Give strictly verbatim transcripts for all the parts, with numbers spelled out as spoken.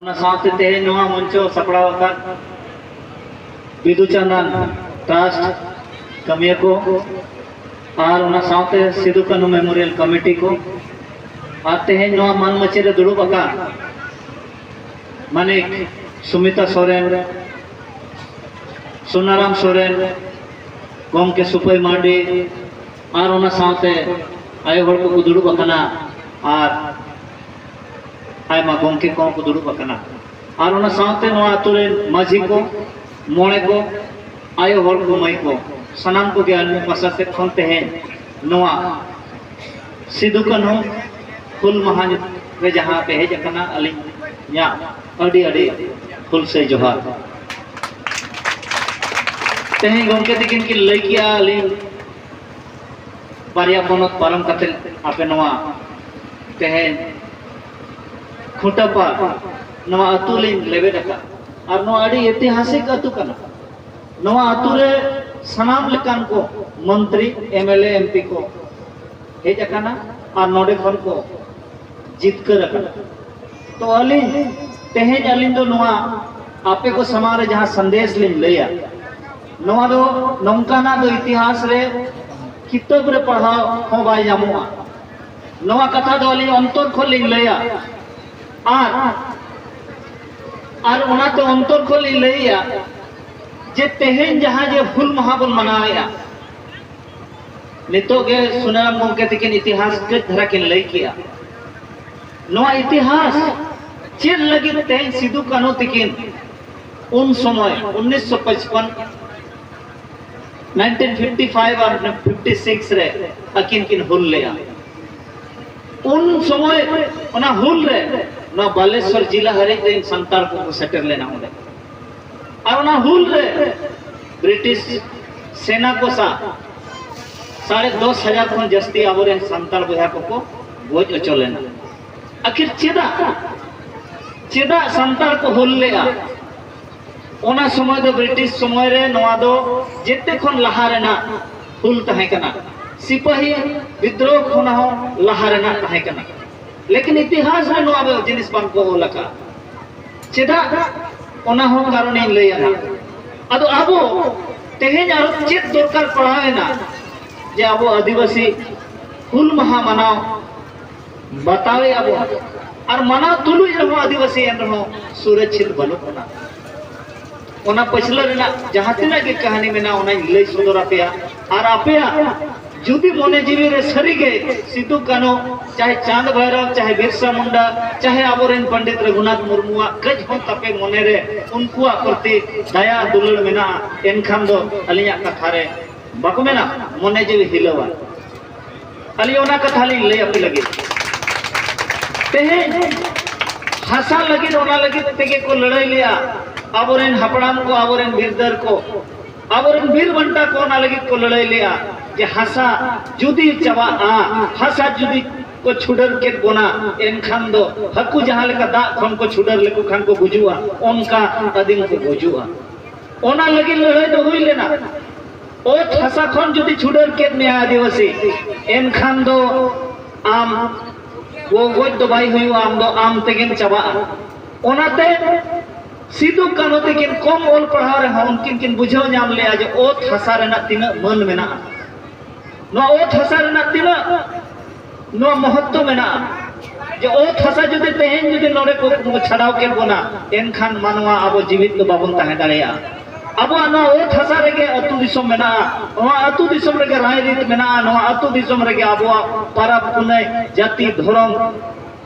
ᱚᱱᱟ ᱥᱟᱶᱛᱮ ᱛᱮᱦᱮᱧ ᱱᱚᱣᱟ ᱢᱚᱧᱪᱚ ᱥᱟᱯᱲᱟᱣ ᱟᱠᱟᱫ ᱵᱤᱫᱩ ᱪᱟᱸᱫᱟᱱ ᱴᱨᱟᱥᱴ ᱠᱟᱹᱢᱤᱭᱟᱹ ᱠᱚ ᱟᱨ ᱚᱱᱟ ᱥᱟᱶᱛᱮ ᱥᱤᱫᱩ ᱠᱟᱹᱱᱦᱩ ᱢᱮᱢᱳᱨᱤᱭᱟᱞ ᱠᱚᱢᱤᱴᱤ ᱠᱚ ᱟᱨ ᱛᱮᱦᱮᱧ ᱱᱚᱣᱟ ᱢᱟᱹᱱ ᱢᱟᱹᱪᱤ ᱨᱮ ᱫᱩᱲᱩᱵ ᱟᱠᱟᱱ ᱢᱟᱱᱤᱠ ᱥᱩᱢᱤᱛᱟ ᱥᱚᱨᱮᱱ, ᱥᱳᱱᱟᱨᱟᱢ ᱥᱚᱨᱮᱱ, ᱜᱚᱢᱠᱮ ᱥᱩᱯᱟᱹᱭ ᱢᱟᱨᱰᱤ ᱟᱨ ᱚᱱᱟ ᱥᱟᱶᱛᱮ ᱟᱭᱳ ᱦᱚᱲ ᱠᱚᱠᱚ ᱫᱩᱲᱩᱵ ᱟᱠᱟᱱᱟ ᱟᱨ ᱟᱭᱢᱟ ᱜᱚᱢᱠᱮ ᱠᱚᱦᱚᱸ ᱠᱚ ᱫᱩᱲᱩᱵ ᱟᱠᱟᱱᱟ᱾ ᱟᱨ ᱚᱱᱟ ᱥᱟᱶᱛᱮ ᱱᱚᱣᱟ ᱟᱛᱳ ᱨᱮᱱ ᱢᱟᱹᱡᱷᱤ ᱠᱚ, ᱢᱚᱬᱮ ᱠᱚ, ᱟᱭᱳ ᱦᱚᱲ ᱠᱚ, ᱢᱟᱹᱭ ᱠᱚ, ᱥᱟᱱᱟᱢ ᱠᱚᱜᱮ ᱟᱹᱞᱤᱧ ᱯᱟᱦᱴᱟ ᱥᱮᱫ ᱠᱷᱚᱱ ᱛᱮᱦᱮᱧ ᱱᱚᱣᱟ ᱥᱤᱫᱩ ᱠᱟᱹᱱᱦᱩ ᱦᱩᱞ ᱢᱟᱦᱟ ᱨᱮ ᱡᱟᱦᱟᱸ ᱯᱮ ᱦᱮᱡ ᱟᱠᱟᱱᱟ, ᱟᱹᱞᱤᱧᱟᱜ ᱟᱹᱰᱤ ᱟᱹᱰᱤ ᱦᱩᱞᱥᱟᱹᱭ ᱡᱚᱦᱟᱨ᱾ ᱛᱮᱦᱮᱧ ᱜᱚᱢᱠᱮ ᱛᱤᱠᱤᱱ ᱠᱤᱱ ᱞᱟᱹᱭ ᱠᱮᱜᱼᱟ, ᱟᱹᱞᱤᱧ ᱵᱟᱨᱭᱟ ᱯᱚᱱᱚᱛ ᱯᱟᱨᱚᱢ ᱠᱟᱛᱮ ᱟᱯᱮ ᱱᱚᱣᱟ ᱛᱮᱦᱮᱧ ᱠᱷᱩᱸᱴᱟᱹᱯᱟᱲ ᱱᱚᱣᱟ ᱟᱹᱛᱩ ᱞᱤᱧ ᱞᱮᱵᱮᱫ ᱟᱠᱟᱫ᱾ ᱟᱨ ᱱᱚᱣᱟ ᱟᱹᱰᱤ ᱤᱛᱤᱦᱟᱥᱤᱠ ᱟᱹᱛᱩ ᱠᱟᱱᱟ᱾ ᱱᱚᱣᱟ ᱟᱹᱛᱩ ᱨᱮ ᱥᱟᱱᱟᱢ ᱞᱮᱠᱟᱱ ᱠᱚ ᱢᱚᱱᱛᱨᱤ, M L A, M P ᱠᱚ ᱦᱮᱡ ᱟᱠᱟᱱᱟ ᱟᱨ ᱱᱚᱰᱮ ᱠᱷᱚᱱ ᱠᱚ ᱡᱤᱛᱠᱟᱹᱨ ᱟᱠᱟᱱᱟ᱾ ᱛᱚ ᱟᱹᱞᱤᱧ ᱛᱮᱦᱮᱧ ᱟᱹᱞᱤᱧ ᱫᱚ ᱱᱚᱣᱟ ᱟᱯᱮ ᱠᱚ ᱥᱟᱢᱟᱝ ᱨᱮ ᱡᱟᱦᱟᱸ ᱥᱟᱸᱫᱮᱥ ᱞᱤᱧ ᱞᱟᱹᱭᱟ, ᱱᱚᱣᱟ ᱫᱚ ᱱᱚᱝᱠᱟᱱᱟᱜ ᱫᱚ ᱤᱛᱤᱦᱟᱥ ᱨᱮ ᱠᱤᱛᱟᱹᱵ ᱨᱮ ᱯᱟᱲᱦᱟᱣ ᱦᱚᱸ ᱵᱟᱭ ᱧᱟᱢᱚᱜᱼᱟ᱾ ᱱᱚᱣᱟ ᱠᱟᱛᱷᱟ ᱫᱚ ᱟᱹᱞᱤᱧ ᱚᱱᱛᱚᱨ ᱠᱷᱚᱱ ᱞᱤᱧ ᱞᱟᱹᱭᱟ᱾ ᱟᱨ ᱟᱨ ᱚᱱᱟᱛᱮ ᱚᱱᱛᱚᱨ ᱠᱷᱚᱱ ᱞᱤᱧ ᱞᱟᱹᱭᱮᱜᱼᱟ ᱡᱮ ᱛᱮᱦᱮᱧ ᱡᱟᱦᱟᱸ ᱡᱮ ᱦᱩᱞ ᱢᱟᱦᱟ ᱵᱚᱱ ᱢᱟᱱᱟᱣᱮᱜᱼᱟ, ᱱᱤᱛᱚᱜ ᱜᱮ ᱥᱩᱱᱟᱨᱟᱢ ᱜᱚᱢᱠᱮ ᱛᱤᱠᱤᱱ ᱤᱛᱤᱦᱟᱥ ᱠᱟᱹᱡ ᱫᱷᱟᱨᱟ ᱠᱤᱱ ᱞᱟᱹᱭ ᱠᱮᱜᱼᱟ᱾ ᱱᱚᱣᱟ ᱤᱛᱤᱦᱟᱥ ᱪᱮᱫ ᱞᱟᱹᱜᱤᱫ ᱛᱮᱦᱮᱧ ᱥᱤᱫᱩ ᱠᱟᱹᱱᱦᱩ ᱛᱤᱠᱤᱱ ᱩᱱ ᱥᱚᱢᱚᱭ ᱩᱱᱤᱥᱥᱚ ᱯᱟᱸᱪᱯᱟᱱᱱᱚ, ᱱᱟᱭᱤᱱᱴᱤᱱ ᱯᱷᱤᱯᱴᱤ ᱯᱷᱟᱭᱤᱵᱷ ᱟᱨ ᱯᱷᱤᱯᱴᱤ ᱥᱤᱠᱥ ᱨᱮ ᱟᱹᱠᱤᱱ ᱠᱤᱱ ᱦᱩᱞ ᱞᱮᱜᱼᱟ? ᱩᱱ ᱥᱚᱢᱚᱭ ᱚᱱᱟ ᱦᱩᱞ ᱨᱮ ᱱᱚᱣᱟ ᱵᱟᱞᱮᱥᱚᱨ ᱡᱮᱞᱟ ᱦᱟᱹᱨᱤᱡ ᱨᱮᱱ ᱥᱟᱱᱛᱟᱲ ᱠᱚᱠᱚ ᱥᱮᱴᱮᱨ ᱞᱮᱱᱟ ᱚᱸᱰᱮ᱾ ᱟᱨ ᱚᱱᱟ ᱦᱩᱞ ᱨᱮ ᱵᱨᱤᱴᱤᱥ ᱥᱮᱱᱟ ᱠᱚ ᱥᱟᱶ ᱥᱟᱲᱮ ᱫᱚᱥ ᱦᱟᱡᱟᱨ ᱠᱷᱚᱱ ᱡᱟᱹᱥᱛᱤ ᱟᱵᱚᱨᱮᱱ ᱥᱟᱱᱛᱟᱲ ᱵᱚᱭᱦᱟ ᱠᱚᱠᱚ ᱜᱚᱡ ᱦᱚᱪᱚ ᱞᱮᱱᱟ᱾ ᱟᱹᱠᱷᱤᱨ ᱪᱮᱫᱟᱜ, ᱪᱮᱫᱟᱜ ᱥᱟᱱᱛᱟᱲ ᱠᱚ ᱦᱩᱞ ᱞᱮᱜᱼᱟ? ᱚᱱᱟ ᱥᱚᱢᱚᱭ ᱫᱚ ᱵᱨᱤᱴᱤᱥ ᱥᱚᱢᱚᱭ ᱨᱮ ᱱᱚᱣᱟ ᱫᱚ ᱡᱮᱛᱮ ᱠᱷᱚᱱ ᱞᱟᱦᱟ ᱨᱮᱱᱟᱜ ᱦᱩᱞ ᱛᱟᱦᱮᱸ ᱠᱟᱱᱟ, ᱥᱤᱯᱟᱹᱦᱤ ᱵᱤᱫᱽᱨᱳᱦᱚ ᱠᱷᱚᱱ ᱦᱚᱸ ᱞᱟᱦᱟ ᱨᱮᱱᱟᱜ ᱛᱟᱦᱮᱸ ᱠᱟᱱᱟ᱾ ᱞᱮᱠᱤᱱ ᱤᱛᱤᱦᱟᱥ ᱨᱮ ᱱᱚᱣᱟ ᱫᱚ ᱡᱤᱱᱤᱥ ᱵᱟᱝ ᱠᱚ ᱚᱞ ᱟᱠᱟᱫᱼᱟ᱾ ᱪᱮᱫᱟᱜ? ᱚᱱᱟ ᱦᱚᱸ ᱠᱟᱨᱚᱱᱤᱧ ᱞᱟᱹᱭᱟ ᱱᱟᱜ᱾ ᱟᱫᱚ ᱟᱵᱚ ᱛᱮᱦᱮᱧ ᱟᱨᱚ ᱪᱮᱫ ᱫᱚᱨᱠᱟᱨ ᱯᱟᱲᱟᱣ ᱮᱱᱟ ᱡᱮ ᱟᱵᱚ ᱟᱹᱫᱤᱵᱟᱹᱥᱤ ᱦᱩᱞ ᱢᱟᱦᱟ ᱢᱟᱱᱟᱣ ᱵᱟᱛᱟᱣᱮᱫ ᱟᱵᱚ, ᱟᱨ ᱢᱟᱱᱟᱣ ᱛᱩᱞᱩᱡ ᱨᱮᱦᱚᱸ ᱟᱹᱫᱤᱵᱟᱹᱥᱤ ᱮᱱ ᱨᱮᱦᱚᱸ ᱥᱩᱨᱚᱠᱪᱷᱤᱛ ᱵᱟᱹᱱᱩᱜ ᱵᱚᱱᱟ? ᱚᱱᱟ ᱯᱟᱹᱪᱷᱞᱟᱹ ᱨᱮᱱᱟᱜ ᱡᱟᱦᱟᱸ ᱛᱤᱱᱟᱹᱜ ᱜᱮ ᱠᱟᱹᱦᱱᱤ ᱢᱮᱱᱟᱜᱼᱟ, ᱚᱱᱟᱧ ᱞᱟᱹᱭ ᱥᱚᱫᱚᱨ ᱟᱯᱮᱭᱟ᱾ ᱟᱨ ᱟᱯᱮᱭᱟᱜ ᱡᱩᱫᱤ ᱢᱚᱱᱮ ᱡᱤᱣᱤ ᱨᱮ ᱥᱟᱹᱨᱤᱜᱮ ᱥᱤᱫᱩ ᱠᱟᱹᱱᱦᱩ, ᱪᱟᱦᱮ ᱪᱟᱸᱫᱽ ᱵᱷᱟᱭᱨᱚᱵ, ᱪᱟᱦᱮ ᱵᱤᱨᱥᱟ ᱢᱩᱱᱰᱟ, ᱪᱟᱦᱮ ᱟᱵᱚᱨᱮᱱ ᱯᱚᱱᱰᱤᱛ ᱨᱚᱜᱷᱩᱱᱟᱛᱷ ᱢᱩᱨᱢᱩᱣᱟᱜ ᱠᱟᱹᱡ ᱦᱚᱸ ᱛᱟᱯᱮ ᱢᱚᱱᱮ ᱨᱮ ᱩᱱᱠᱩᱣᱟᱜ ᱯᱨᱚᱛᱤ ᱫᱟᱭᱟ ᱫᱩᱞᱟᱹᱲ ᱢᱮᱱᱟᱜᱼᱟ, ᱮᱱᱠᱷᱟᱱ ᱫᱚ ᱟᱹᱞᱤᱧᱟᱜ ᱠᱟᱛᱷᱟ ᱨᱮ ᱵᱟᱠᱚ ᱢᱮᱱᱟ, ᱢᱚᱱᱮ ᱡᱤᱣᱤ ᱦᱤᱞᱟᱹᱣᱟ᱾ ᱟᱹᱞᱤᱧ ᱚᱱᱟ ᱠᱟᱛᱷᱟ ᱞᱤᱧ ᱞᱟᱹᱭ ᱟᱯᱮ ᱞᱟᱹᱜᱤᱫ᱾ ᱛᱮᱦᱮᱧ ᱦᱟᱥᱟ ᱞᱟᱹᱜᱤᱫ, ᱚᱱᱟ ᱞᱟᱹᱜᱤᱫ ᱛᱮᱜᱮ ᱠᱚ ᱞᱟᱹᱲᱦᱟᱹᱭ ᱞᱮᱜᱼᱟ ᱟᱵᱚᱨᱮᱱ ᱦᱟᱯᱲᱟᱢ ᱠᱚ, ᱟᱵᱚᱨᱮᱱ ᱵᱤᱨᱫᱟᱹᱨ ᱠᱚ, ᱟᱵᱚᱨᱮᱱ ᱵᱤᱨ ᱵᱟᱱᱴᱟ ᱠᱚ ᱚᱱᱟ ᱞᱟᱹᱜᱤᱫ ᱠᱚ ᱞᱟᱹᱲᱦᱟᱹᱭ ᱞᱮᱜᱼᱟ ᱡᱮ ᱦᱟᱥᱟ ᱡᱩᱫᱤ ᱪᱟᱵᱟᱜᱼᱟ, ᱦᱟᱥᱟ ᱡᱩᱫᱤ ᱠᱚ ᱪᱷᱩᱰᱟᱹᱨ ᱠᱮᱫ ᱵᱚᱱᱟ, ᱮᱱᱠᱷᱟᱱ ᱫᱚ ᱦᱟᱹᱠᱩ ᱡᱟᱦᱟᱸ ᱞᱮᱠᱟ ᱫᱟᱜ ᱠᱷᱚᱱ ᱠᱚ ᱪᱷᱩᱰᱟᱹᱨ ᱞᱮᱠᱚ ᱠᱷᱟᱱ ᱠᱚ ᱜᱩᱡᱩᱜᱼᱟ, ᱚᱱᱠᱟ ᱟᱹᱫᱤᱢ ᱠᱚ ᱜᱩᱡᱩᱜᱼᱟ᱾ ᱚᱱᱟ ᱞᱟᱹᱜᱤᱫ ᱞᱟᱹᱲᱦᱟᱹᱭ ᱫᱚ ᱦᱩᱭ ᱞᱮᱱᱟ᱾ ᱚᱛ ᱦᱟᱥᱟ ᱠᱷᱚᱱ ᱡᱩᱫᱤ ᱪᱷᱩᱰᱟᱹᱨ ᱠᱮᱫ ᱢᱮᱭᱟ ᱟᱹᱫᱤᱵᱟᱹᱥᱤ, ᱮᱱᱠᱷᱟᱱ ᱫᱚ ᱟᱢ ᱜᱚ-, ᱜᱚᱡ ᱫᱚ ᱵᱟᱭ ᱦᱩᱭᱩᱜᱼᱟ, ᱟᱢ ᱫᱚ ᱟᱢ ᱛᱮᱜᱮᱢ ᱪᱟᱵᱟᱜᱼᱟ᱾ ᱚᱱᱟᱛᱮ ᱥᱤᱫᱩ ᱠᱟᱹᱱᱦᱩ ᱛᱟᱹᱠᱤᱱ ᱠᱚᱢ ᱚᱞ ᱯᱟᱲᱦᱟᱣ ᱨᱮᱦᱚᱸ ᱩᱱᱠᱤᱱ ᱠᱤᱱ ᱵᱩᱡᱷᱟᱹᱣ ᱧᱟᱢ ᱞᱮᱜᱼᱟ ᱡᱮ ᱚᱛ ᱦᱟᱥᱟ ᱨᱮᱱᱟᱜ ᱛᱤᱱᱟᱹᱜ ᱢᱟᱹᱱ ᱢᱮᱱᱟᱜᱼᱟ, ᱱᱚᱣᱟ ᱚᱛ ᱦᱟᱥᱟ ᱨᱮᱱᱟᱜ ᱛᱤᱱᱟᱹᱜ ᱱᱚᱣᱟ ᱢᱚᱦᱚᱛᱛᱚ ᱢᱮᱱᱟᱜᱼᱟ, ᱡᱮ ᱚᱛ ᱦᱟᱥᱟ ᱡᱩᱫᱤ ᱛᱮᱦᱮᱧ ᱡᱩᱫᱤ ᱱᱚᱰᱮ ᱠᱚ ᱪᱷᱟᱰᱟᱣ ᱠᱮᱫ ᱵᱚᱱᱟ, ᱮᱱᱠᱷᱟᱱ ᱢᱟᱱᱣᱟ ᱟᱵᱚ ᱡᱤᱣᱤᱫ ᱫᱚ ᱵᱟᱵᱚᱱ ᱛᱟᱦᱮᱸ ᱫᱟᱲᱮᱭᱟᱜᱼᱟ᱾ ᱟᱵᱚᱣᱟᱜ ᱱᱚᱣᱟ ᱚᱛ ᱦᱟᱥᱟ ᱨᱮᱜᱮ ᱟᱹᱛᱩ ᱫᱤᱥᱚᱢ ᱢᱮᱱᱟᱜᱼᱟ, ᱱᱚᱣᱟ ᱟᱹᱛᱩ ᱫᱤᱥᱚᱢ ᱨᱮᱜᱮ ᱨᱟᱭᱨᱤᱛ ᱢᱮᱱᱟᱜᱼᱟ, ᱱᱚᱣᱟ ᱟᱹᱛᱩ ᱫᱤᱥᱚᱢ ᱨᱮᱜᱮ ᱟᱵᱚᱣᱟᱜ ᱯᱟᱨᱟᱵᱽ ᱯᱩᱱᱟᱹᱭ, ᱡᱟᱹᱛᱤ, ᱫᱷᱚᱨᱚᱢ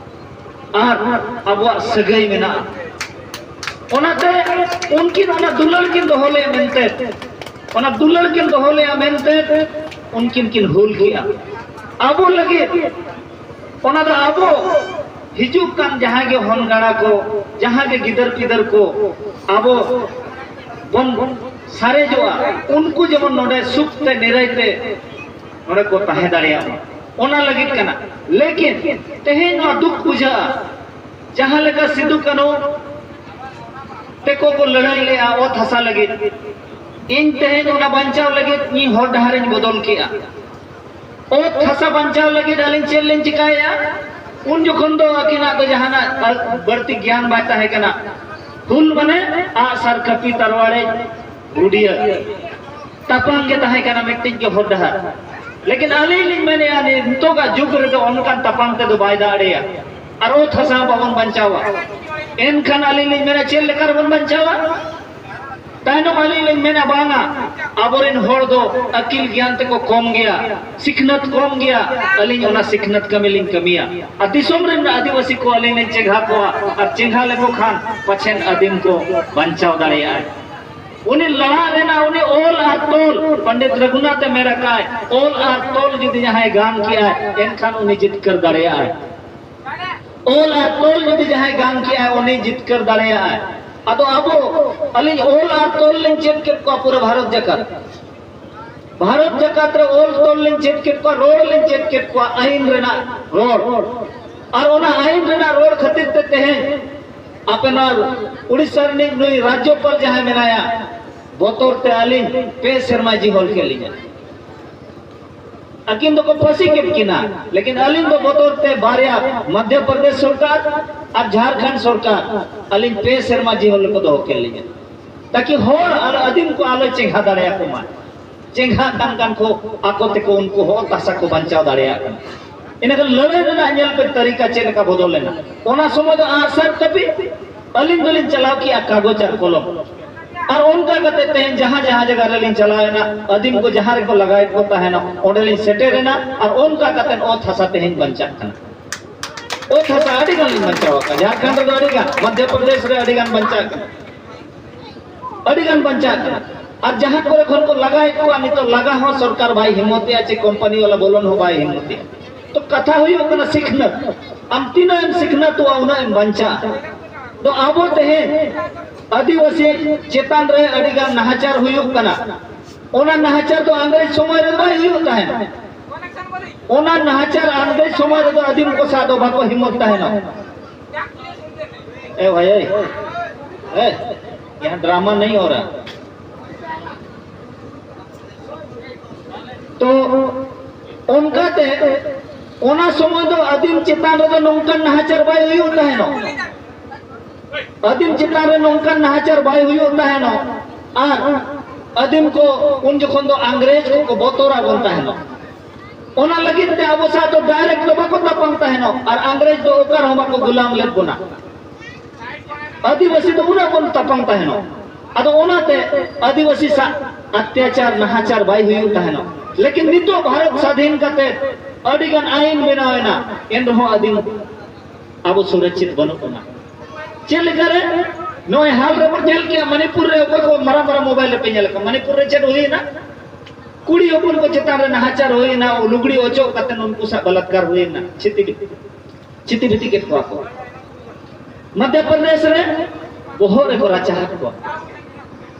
ᱟᱨ ᱟᱵᱚᱣᱟᱜ ᱥᱟᱹᱜᱟᱹᱭ ᱢᱮᱱᱟᱜᱼᱟ᱾ ᱚᱱᱟᱛᱮ ᱩᱱᱠᱤᱱ ᱚᱱᱟ ᱫᱩᱞᱟᱹᱲ ᱠᱤᱱ ᱫᱚᱦᱚ ᱞᱮᱫ ᱢᱮᱱᱛᱮ, ᱚᱱᱟ ᱫᱩᱞᱟᱹᱲ ᱠᱤᱱ ᱫᱚᱦᱚ ᱞᱮᱫᱼᱟ ᱢᱮᱱᱛᱮ ᱩᱱᱠᱤᱱ ᱠᱤᱱ ᱦᱩᱞ ᱠᱮᱜᱼᱟ ᱟᱵᱚ ᱞᱟᱹᱜᱤᱫ᱾ ᱚᱱᱟ ᱫᱚ ᱟᱵᱚ ᱦᱤᱡᱩᱜ ᱠᱟᱱ ᱡᱟᱦᱟᱸᱭ ᱜᱮ ᱦᱚᱱ ᱜᱟᱬᱟ ᱠᱚ, ᱡᱟᱦᱟᱸ ᱜᱮ ᱜᱤᱫᱟᱹᱨ ᱯᱤᱫᱟᱹᱨ ᱠᱚ ᱟᱵᱚ ᱵᱚᱱ ᱥᱟᱨᱮᱡᱚᱜᱼᱟ, ᱩᱱᱠᱩ ᱡᱮᱢᱚᱱ ᱱᱚᱰᱮ ᱥᱩᱠ ᱛᱮ ᱱᱤᱨᱟᱹᱭ ᱛᱮ ᱱᱚᱰᱮ ᱠᱚ ᱛᱟᱦᱮᱸ ᱫᱟᱲᱮᱭᱟᱜ ᱢᱟ, ᱚᱱᱟ ᱞᱟᱹᱜᱤᱫ ᱠᱟᱱᱟ᱾ ᱞᱮᱠᱤᱱ ᱛᱮᱦᱮᱧ ᱱᱚᱣᱟ ᱫᱩᱠ ᱵᱩᱡᱷᱟᱹᱜᱼᱟ, ᱡᱟᱦᱟᱸ ᱞᱮᱠᱟ ᱥᱤᱫᱩ ᱠᱟᱹᱱᱦᱩ ᱛᱮᱠᱚ ᱠᱚ ᱞᱟᱹᱲᱦᱟᱹᱭ ᱞᱮᱜᱼᱟ ᱚᱛ ᱦᱟᱥᱟ ᱞᱟᱹᱜᱤᱫ, ᱤᱧ ᱛᱮᱦᱮᱧ ᱚᱱᱟ ᱵᱟᱧᱪᱟᱣ ᱞᱟᱹᱜᱤᱫ ᱤᱧ ᱦᱚᱨ ᱰᱟᱦᱟᱨᱤᱧ ᱵᱚᱫᱚᱞ ᱠᱮᱜᱼᱟ᱾ ᱚᱛ ᱦᱟᱥᱟ ᱵᱟᱧᱪᱟᱣ ᱞᱟᱹᱜᱤᱫ ᱟᱹᱞᱤᱧ ᱪᱮᱫ ᱞᱤᱧ ᱪᱤᱠᱟᱹᱭᱮᱜᱼᱟ? ᱩᱱ ᱡᱚᱠᱷᱚᱱ ᱫᱚ ᱟᱹᱠᱤᱱᱟᱜ ᱫᱚ ᱡᱟᱦᱟᱱᱟᱜ ᱵᱟᱹᱲᱛᱤ ᱜᱮᱭᱟᱱ ᱵᱟᱭ ᱛᱟᱦᱮᱸ ᱠᱟᱱᱟ᱾ ᱦᱩᱞ ᱢᱟᱱᱮ ᱟᱜ ᱥᱟᱨ ᱠᱟᱹᱯᱤ ᱛᱟᱨᱣᱟᱲᱮ ᱜᱩᱰᱤᱭᱟᱹ ᱛᱟᱯᱟᱢ ᱜᱮ ᱛᱟᱦᱮᱸ ᱠᱟᱱᱟ ᱢᱤᱫᱴᱤᱡ ᱜᱮ ᱦᱚᱨ ᱰᱟᱦᱟᱨ᱾ ᱞᱮᱠᱤᱱ ᱟᱹᱞᱤᱧ ᱞᱤᱧ ᱢᱮᱱᱮᱫᱼᱟ, ᱱᱤᱛᱚᱜᱟᱜ ᱡᱩᱜᱽ ᱨᱮᱫᱚ ᱚᱱᱠᱟᱱ ᱛᱟᱯᱟᱢ ᱛᱮᱫᱚ ᱵᱟᱭ ᱫᱟᱲᱮᱭᱟᱜᱼᱟ᱾ ᱟᱨ ᱚᱛ ᱦᱟᱥᱟ ᱦᱚᱸ ᱵᱟᱵᱚᱱ ᱵᱟᱧᱪᱟᱣᱟ᱾ ᱮᱱᱠᱷᱟᱱ ᱟᱹᱞᱤᱧ ᱞᱤᱧ ᱢᱮᱱᱟ, ᱪᱮᱫ ᱞᱮᱠᱟ ᱨᱮᱵᱚᱱ ᱵᱟᱧᱪᱟᱣᱟ? ᱛᱟᱭᱱᱚᱢ ᱟᱹᱞᱤᱧ ᱞᱤᱧ ᱢᱮᱱᱟ, ᱵᱟᱝᱟ, ᱟᱵᱚᱨᱮᱱ ᱦᱚᱲ ᱫᱚ ᱟᱹᱠᱤᱞ ᱜᱮᱭᱟᱱ ᱛᱮᱠᱚ ᱠᱚᱢ ᱜᱮᱭᱟ, ᱥᱤᱠᱷᱱᱟᱹᱛ ᱠᱚᱢ ᱜᱮᱭᱟ, ᱟᱹᱞᱤᱧ ᱚᱱᱟ ᱥᱤᱠᱷᱱᱟᱹᱛ ᱠᱟᱹᱢᱤ ᱞᱤᱧ ᱠᱟᱹᱢᱤᱭᱟ᱾ ᱟᱨ ᱫᱤᱥᱚᱢ ᱨᱮᱱ ᱟᱹᱫᱤᱵᱟᱹᱥᱤ ᱠᱚ ᱟᱹᱞᱤᱧ ᱞᱤᱧ ᱪᱮᱸᱜᱷᱟ ᱠᱚᱣᱟ, ᱟᱨ ᱪᱮᱸᱜᱷᱟ ᱞᱮᱠᱚ ᱠᱷᱟᱱ ᱯᱟᱪᱷᱮᱱ ᱟᱹᱫᱤᱢ ᱠᱚ ᱵᱟᱧᱪᱟᱣ ᱫᱟᱲᱮᱭᱟᱜᱼᱟ᱾ ᱩᱱᱤ ᱞᱟᱲᱟᱜ ᱨᱮᱱᱟᱜ ᱩᱱᱤ ᱚᱞ ᱟᱨ ᱛᱚᱞ, ᱯᱚᱱᱰᱤᱛ ᱨᱚᱜᱷᱩᱱᱟᱛᱷ ᱮ ᱢᱮᱱ ᱟᱠᱟᱫ, ᱚᱞ ᱟᱨ ᱛᱚᱞ ᱡᱩᱫᱤ ᱡᱟᱦᱟᱸᱭ ᱜᱟᱱ ᱠᱮᱜᱼᱟᱭ, ᱮᱱᱠᱷᱟᱱ ᱩᱱᱤ ᱡᱤᱛᱠᱟᱹᱨ ᱫᱟᱲᱮᱭᱟᱜᱼᱟᱭ᱾ ᱚᱞ ᱟᱨ ᱛᱚᱞ ᱡᱩᱫᱤ ᱡᱟᱦᱟᱸᱭ ᱜᱟᱱ ᱠᱮᱜᱼᱟᱭ, ᱩᱱᱤ ᱡᱤᱛᱠᱟᱹᱨ ᱫᱟᱲᱮᱭᱟᱜᱼᱟᱭ᱾ ᱟᱫᱚ ᱟᱵᱚ, ᱟᱹᱞᱤᱧ ᱚᱞ ᱟᱨ ᱛᱚᱞ ᱞᱤᱧ ᱪᱮᱫ ᱠᱮᱫ ᱠᱚᱣᱟ ᱯᱩᱨᱟᱹ ᱵᱷᱟᱨᱚᱛ ᱡᱟᱠᱟᱛ᱾ ᱵᱷᱟᱨᱚᱛ ᱡᱟᱠᱟᱛ ᱨᱮ ᱚᱞ ᱛᱚᱞ ᱞᱤᱧ ᱪᱮᱫ ᱠᱮᱫ ᱠᱚᱣᱟ, ᱨᱚᱲ ᱞᱤᱧ ᱪᱮᱫ ᱠᱮᱫ ᱠᱚᱣᱟ, ᱟᱹᱭᱤᱱ ᱨᱮᱱᱟᱜ ᱨᱚᱲ᱾ ᱟᱨ ᱚᱱᱟ ᱟᱹᱭᱤᱱ ᱨᱮᱱᱟᱜ ᱨᱚᱲ ᱠᱷᱟᱹᱛᱤᱨ ᱛᱮ ᱛᱮᱦᱮᱧ ᱟᱯᱮ ᱱᱚᱣᱟ ᱩᱲᱤᱥᱥᱟ ᱨᱤᱱᱤᱡ ᱱᱩᱭ ᱨᱟᱡᱽᱡᱚᱯᱟᱞ ᱡᱟᱦᱟᱸᱭ ᱢᱮᱱᱟᱭᱟ, ᱵᱚᱛᱚᱨ ᱛᱮ ᱟᱹᱞᱤᱧ ᱯᱮ ᱥᱮᱨᱢᱟ ᱡᱤᱦᱚᱞ ᱠᱮᱫ ᱞᱤᱧᱟ᱾ ᱟᱹᱠᱤᱱ ᱫᱚᱠᱚ ᱯᱷᱟᱹᱥᱤ ᱠᱮᱫ ᱠᱤᱱᱟ, ᱞᱮᱠᱤᱱ ᱟᱹᱞᱤᱧ ᱫᱚ ᱵᱚᱛᱚᱨ ᱛᱮ ᱵᱟᱨᱭᱟ, ᱢᱚᱫᱷᱭᱚ ᱯᱨᱚᱫᱮᱥ ᱥᱚᱨᱠᱟᱨ ᱟᱨ ᱡᱷᱟᱲᱠᱷᱚᱸᱰ ᱥᱚᱨᱠᱟᱨ, ᱟᱹᱞᱤᱧ ᱯᱮ ᱥᱮᱨᱢᱟ ᱡᱤᱦᱚᱞ ᱨᱮᱠᱚ ᱫᱚᱦᱚ ᱠᱮᱫ ᱞᱤᱧᱟ, ᱛᱟᱠᱤ ᱦᱚᱲ ᱟᱨ ᱟᱹᱫᱤᱢ ᱠᱚ ᱟᱞᱚ ᱪᱮᱸᱜᱷᱟ ᱫᱟᱲᱮᱭᱟᱠᱚ ᱢᱟ᱾ ᱪᱮᱸᱜᱷᱟ ᱠᱟᱱ ᱠᱟᱱ ᱠᱚ ᱟᱠᱚ ᱛᱮᱠᱚ ᱩᱱᱠᱩ ᱦᱚᱸ ᱛᱟᱥᱟ ᱠᱚ ᱵᱟᱧᱪᱟᱣ ᱫᱟᱲᱮᱭᱟᱜ ᱠᱟᱱᱟ᱾ ᱤᱱᱟᱹᱠᱷᱟᱱ ᱞᱟᱹᱲᱦᱟᱹᱭ ᱨᱮᱱᱟᱜ ᱧᱮᱞ ᱯᱮ ᱛᱟᱹᱨᱤᱠᱟ ᱪᱮᱫ ᱞᱮᱠᱟ ᱵᱚᱫᱚᱞ ᱞᱮᱱᱟ᱾ ᱚᱱᱟ ᱥᱚᱢᱚᱭ ᱫᱚ ᱟᱸᱜᱼᱥᱟᱨ ᱠᱟᱹᱯᱤ ᱟᱹᱞᱤᱧ ᱫᱚᱞᱤᱧ ᱪᱟᱞᱟᱣ ᱠᱮᱜᱼᱟ ᱠᱟᱜᱚᱡᱽ ᱟᱨ ᱠᱚᱞᱚᱢ᱾ ᱟᱨ ᱚᱱᱠᱟ ᱠᱟᱛᱮ ᱛᱮᱦᱮᱧ ᱡᱟᱦᱟᱸ ᱡᱟᱦᱟᱸ ᱡᱟᱭᱜᱟ ᱨᱮᱞᱤᱧ ᱪᱟᱞᱟᱣ ᱮᱱᱟ, ᱟᱹᱫᱤᱢ ᱠᱚ ᱡᱟᱦᱟᱸ ᱨᱮᱠᱚ ᱞᱟᱜᱟᱭᱮᱫ ᱠᱚ ᱛᱟᱦᱮᱱᱟ, ᱚᱸᱰᱮᱞᱤᱧ ᱥᱮᱴᱮᱨ ᱮᱱᱟ᱾ ᱟᱨ ᱚᱱᱠᱟ ᱠᱟᱛᱮ ᱚᱛ ᱦᱟᱥᱟ ᱛᱮᱦᱮᱧ ᱵᱟᱧᱪᱟᱜ ᱠᱟᱱᱟ᱾ ᱚᱛ ᱦᱟᱥᱟ ᱟᱹᱰᱤ ᱜᱟᱱ ᱞᱤᱧ ᱵᱟᱧᱪᱟᱣ ᱟᱠᱟᱫᱟ᱾ ᱡᱷᱟᱲᱠᱷᱚᱸᱰ ᱨᱮᱫᱚ ᱟᱹᱰᱤ ᱜᱟᱱ, ᱢᱚᱫᱷᱭᱚ ᱯᱨᱚᱫᱮᱥ ᱨᱮ ᱟᱹᱰᱤ ᱜᱟᱱ ᱵᱟᱧᱪᱟᱜ ᱠᱟᱱᱟ, ᱟᱹᱰᱤ ᱜᱟᱱ ᱵᱟᱧᱪᱟᱜ ᱠᱟᱱᱟ᱾ ᱟᱨ ᱡᱟᱦᱟᱸ ᱠᱚᱨᱮ ᱠᱷᱚᱱ ᱠᱚ ᱞᱟᱜᱟᱭᱮᱫ ᱠᱚᱣᱟ, ᱱᱤᱛᱚᱜ ᱞᱟᱜᱟ ᱦᱚᱸ ᱥᱚᱨᱠᱟᱨ ᱵᱟᱭ ᱦᱤᱢᱢᱚᱛᱮᱜᱼᱟ, ᱪᱮ ᱠᱳᱢᱯᱟᱱᱤ ᱵᱟᱞᱟ ᱵᱚᱞᱚᱱ ᱦᱚᱸ ᱵᱟᱭ ᱦᱤᱢᱢᱚᱛᱮᱜᱼᱟ᱾ ᱛᱚ ᱠᱟᱛᱷᱟ ᱦᱩᱭᱩᱜ ᱠᱟᱱᱟ ᱥᱤᱠᱷᱱᱟᱹᱛ᱾ ᱟᱢ ᱛᱤᱱᱟᱹᱜ ᱮᱢ ᱥᱤᱠᱷᱱᱟᱹᱛᱚᱜᱼᱟ, ᱩᱱᱟᱹᱜ ᱮᱢ ᱵᱟᱧᱪᱟᱜᱼᱟ᱾ ᱛᱚ ᱟᱵᱚ ᱛᱮᱦᱮᱧ ᱟᱹᱫᱤᱵᱟᱹᱥᱤ ᱪᱮᱛᱟᱱ ᱨᱮ ᱟᱹᱰᱤ ᱜᱟᱱ ᱱᱟᱦᱟᱪᱟᱨ ᱦᱩᱭᱩᱜ ᱠᱟᱱᱟ᱾ ᱚᱱᱟ ᱱᱟᱦᱟᱪᱟᱨ ᱫᱚ ᱤᱝᱨᱮᱡᱽ ᱥᱚᱢᱚᱭ ᱨᱮ ᱵᱟᱭ ᱦᱩᱭᱩᱜ ᱛᱟᱦᱮᱸᱱ᱾ ᱚᱱᱟ ᱱᱟᱦᱟᱪᱟᱨ ᱤᱝᱨᱮᱡᱽ ᱥᱚᱢᱚᱭ ᱨᱮᱫᱚ ᱟᱹᱫᱤᱢ ᱠᱚ ᱥᱟᱶ ᱫᱚ ᱵᱟᱠᱚ ᱦᱤᱢᱢᱚᱛ ᱛᱟᱦᱮᱱᱟ᱾ ए भाई, ए, ए, यहाँ ड्रामा नहीं हो रहा। ᱛᱚ ᱚᱱᱠᱟᱛᱮ ᱚᱱᱟ ᱥᱚᱢᱚᱭ ᱫᱚ ᱟᱹᱫᱤᱢ ᱪᱮᱛᱟᱱ ᱨᱮᱫᱚ ᱱᱚᱝᱠᱟᱱ ᱱᱟᱦᱟᱪᱟᱨ ᱵᱟᱭ ᱦᱩᱭᱩᱜ ᱛᱟᱦᱮᱱᱚᱜ᱾ ᱟᱹᱫᱤᱢ ᱪᱮᱛᱟᱱ ᱨᱮ ᱱᱚᱝᱠᱟᱱ ᱱᱟᱦᱟᱪᱟᱨ ᱵᱟᱭ ᱦᱩᱭᱩᱜ ᱛᱟᱦᱮᱱᱚᱜ᱾ ᱟᱨ ᱟᱹᱫᱤᱢ ᱠᱚ ᱩᱱ ᱡᱚᱠᱷᱚᱱ ᱫᱚ ᱤᱝᱨᱮᱡᱽ ᱠᱚᱠᱚ ᱵᱚᱛᱚᱨ ᱟᱵᱚᱱ ᱛᱟᱦᱮᱱᱚᱜ᱾ ᱚᱱᱟ ᱞᱟᱹᱜᱤᱫ ᱛᱮ ᱟᱵᱚ ᱥᱟᱶ ᱫᱚ ᱰᱟᱭᱨᱮᱠᱴ ᱫᱚ ᱵᱟᱠᱚ ᱛᱟᱯᱟᱢ ᱛᱟᱦᱮᱱᱚᱜ, ᱟᱨ ᱤᱝᱨᱮᱡᱽ ᱫᱚ ᱚᱠᱟ ᱨᱮᱦᱚᱸ ᱵᱟᱠᱚ ᱜᱩᱞᱟᱢ ᱞᱮᱫ ᱵᱚᱱᱟ᱾ ᱟᱹᱫᱤᱵᱟᱹᱥᱤ ᱫᱚ ᱩᱱᱟᱹᱜ ᱵᱚᱱ ᱛᱟᱯᱟᱢ ᱛᱟᱦᱮᱱᱚᱜ᱾ ᱟᱫᱚ ᱚᱱᱟᱛᱮ ᱟᱹᱫᱤᱵᱟᱹᱥᱤ ᱥᱟᱶ ᱚᱛᱛᱟᱪᱟᱨ ᱱᱟᱦᱟᱪᱟᱨ ᱵᱟᱭ ᱦᱩᱭᱩᱜ ᱛᱟᱦᱮᱱᱚᱜ᱾ ᱞᱮᱠᱤᱱ ᱱᱤᱛᱚᱜ ᱵᱷᱟᱨᱚᱛ ᱥᱟᱫᱷᱤᱱ ᱠᱟᱛᱮ ᱟᱹᱰᱤ ᱜᱟᱱ ᱟᱭᱤᱱ ᱵᱮᱱᱟᱣ ᱮᱱᱟ, ᱮᱱ ᱨᱮᱦᱚᱸ ᱟᱹᱫᱤᱢ ᱟᱵᱚ ᱥᱩᱨᱚᱠᱪᱤᱛ ᱵᱟᱹᱱᱩᱜ ᱵᱚᱱᱟ᱾ ᱪᱮᱫ ᱞᱮᱠᱟᱨᱮ? ᱱᱚᱜᱼᱚᱭ ᱦᱟᱞ ᱨᱮᱵᱚᱱ ᱧᱮᱞ ᱠᱮᱜᱼᱟ, ᱢᱟᱱᱤᱯᱩᱨ ᱨᱮ ᱚᱠᱚᱭ ᱠᱚ ᱢᱟᱨᱟᱝ ᱢᱟᱨᱟᱝ ᱢᱳᱵᱟᱭᱤᱞ ᱨᱮᱯᱮ ᱧᱮᱞ ᱟᱠᱟᱫ, ᱢᱟᱱᱤᱯᱩᱨ ᱨᱮ ᱪᱮᱫ ᱦᱩᱭᱮᱱᱟ? ᱠᱩᱲᱤ ᱦᱚᱯᱚᱱ ᱠᱚ ᱪᱮᱛᱟᱱ ᱨᱮ ᱱᱟᱦᱟᱪᱟᱨ ᱦᱩᱭᱮᱱᱟ, ᱞᱩᱜᱽᱲᱤ ᱚᱪᱚᱜ ᱠᱟᱛᱮ ᱩᱱᱠᱩ ᱥᱟᱶ ᱵᱟᱞᱟᱛᱠᱟᱨ ᱦᱩᱭᱮᱱᱟ, ᱪᱷᱤᱛᱤ ᱵᱤᱛᱤ, ᱪᱷᱤᱛᱤ ᱵᱤᱛᱤ ᱠᱮᱫ ᱠᱚᱣᱟ ᱠᱚ᱾ ᱢᱚᱫᱽᱫᱷᱚ ᱯᱨᱚᱫᱮᱥ ᱨᱮ ᱵᱚᱦᱚᱜ ᱨᱮᱠᱚ ᱨᱟᱪᱟ ᱟᱫ ᱠᱚᱣᱟ᱾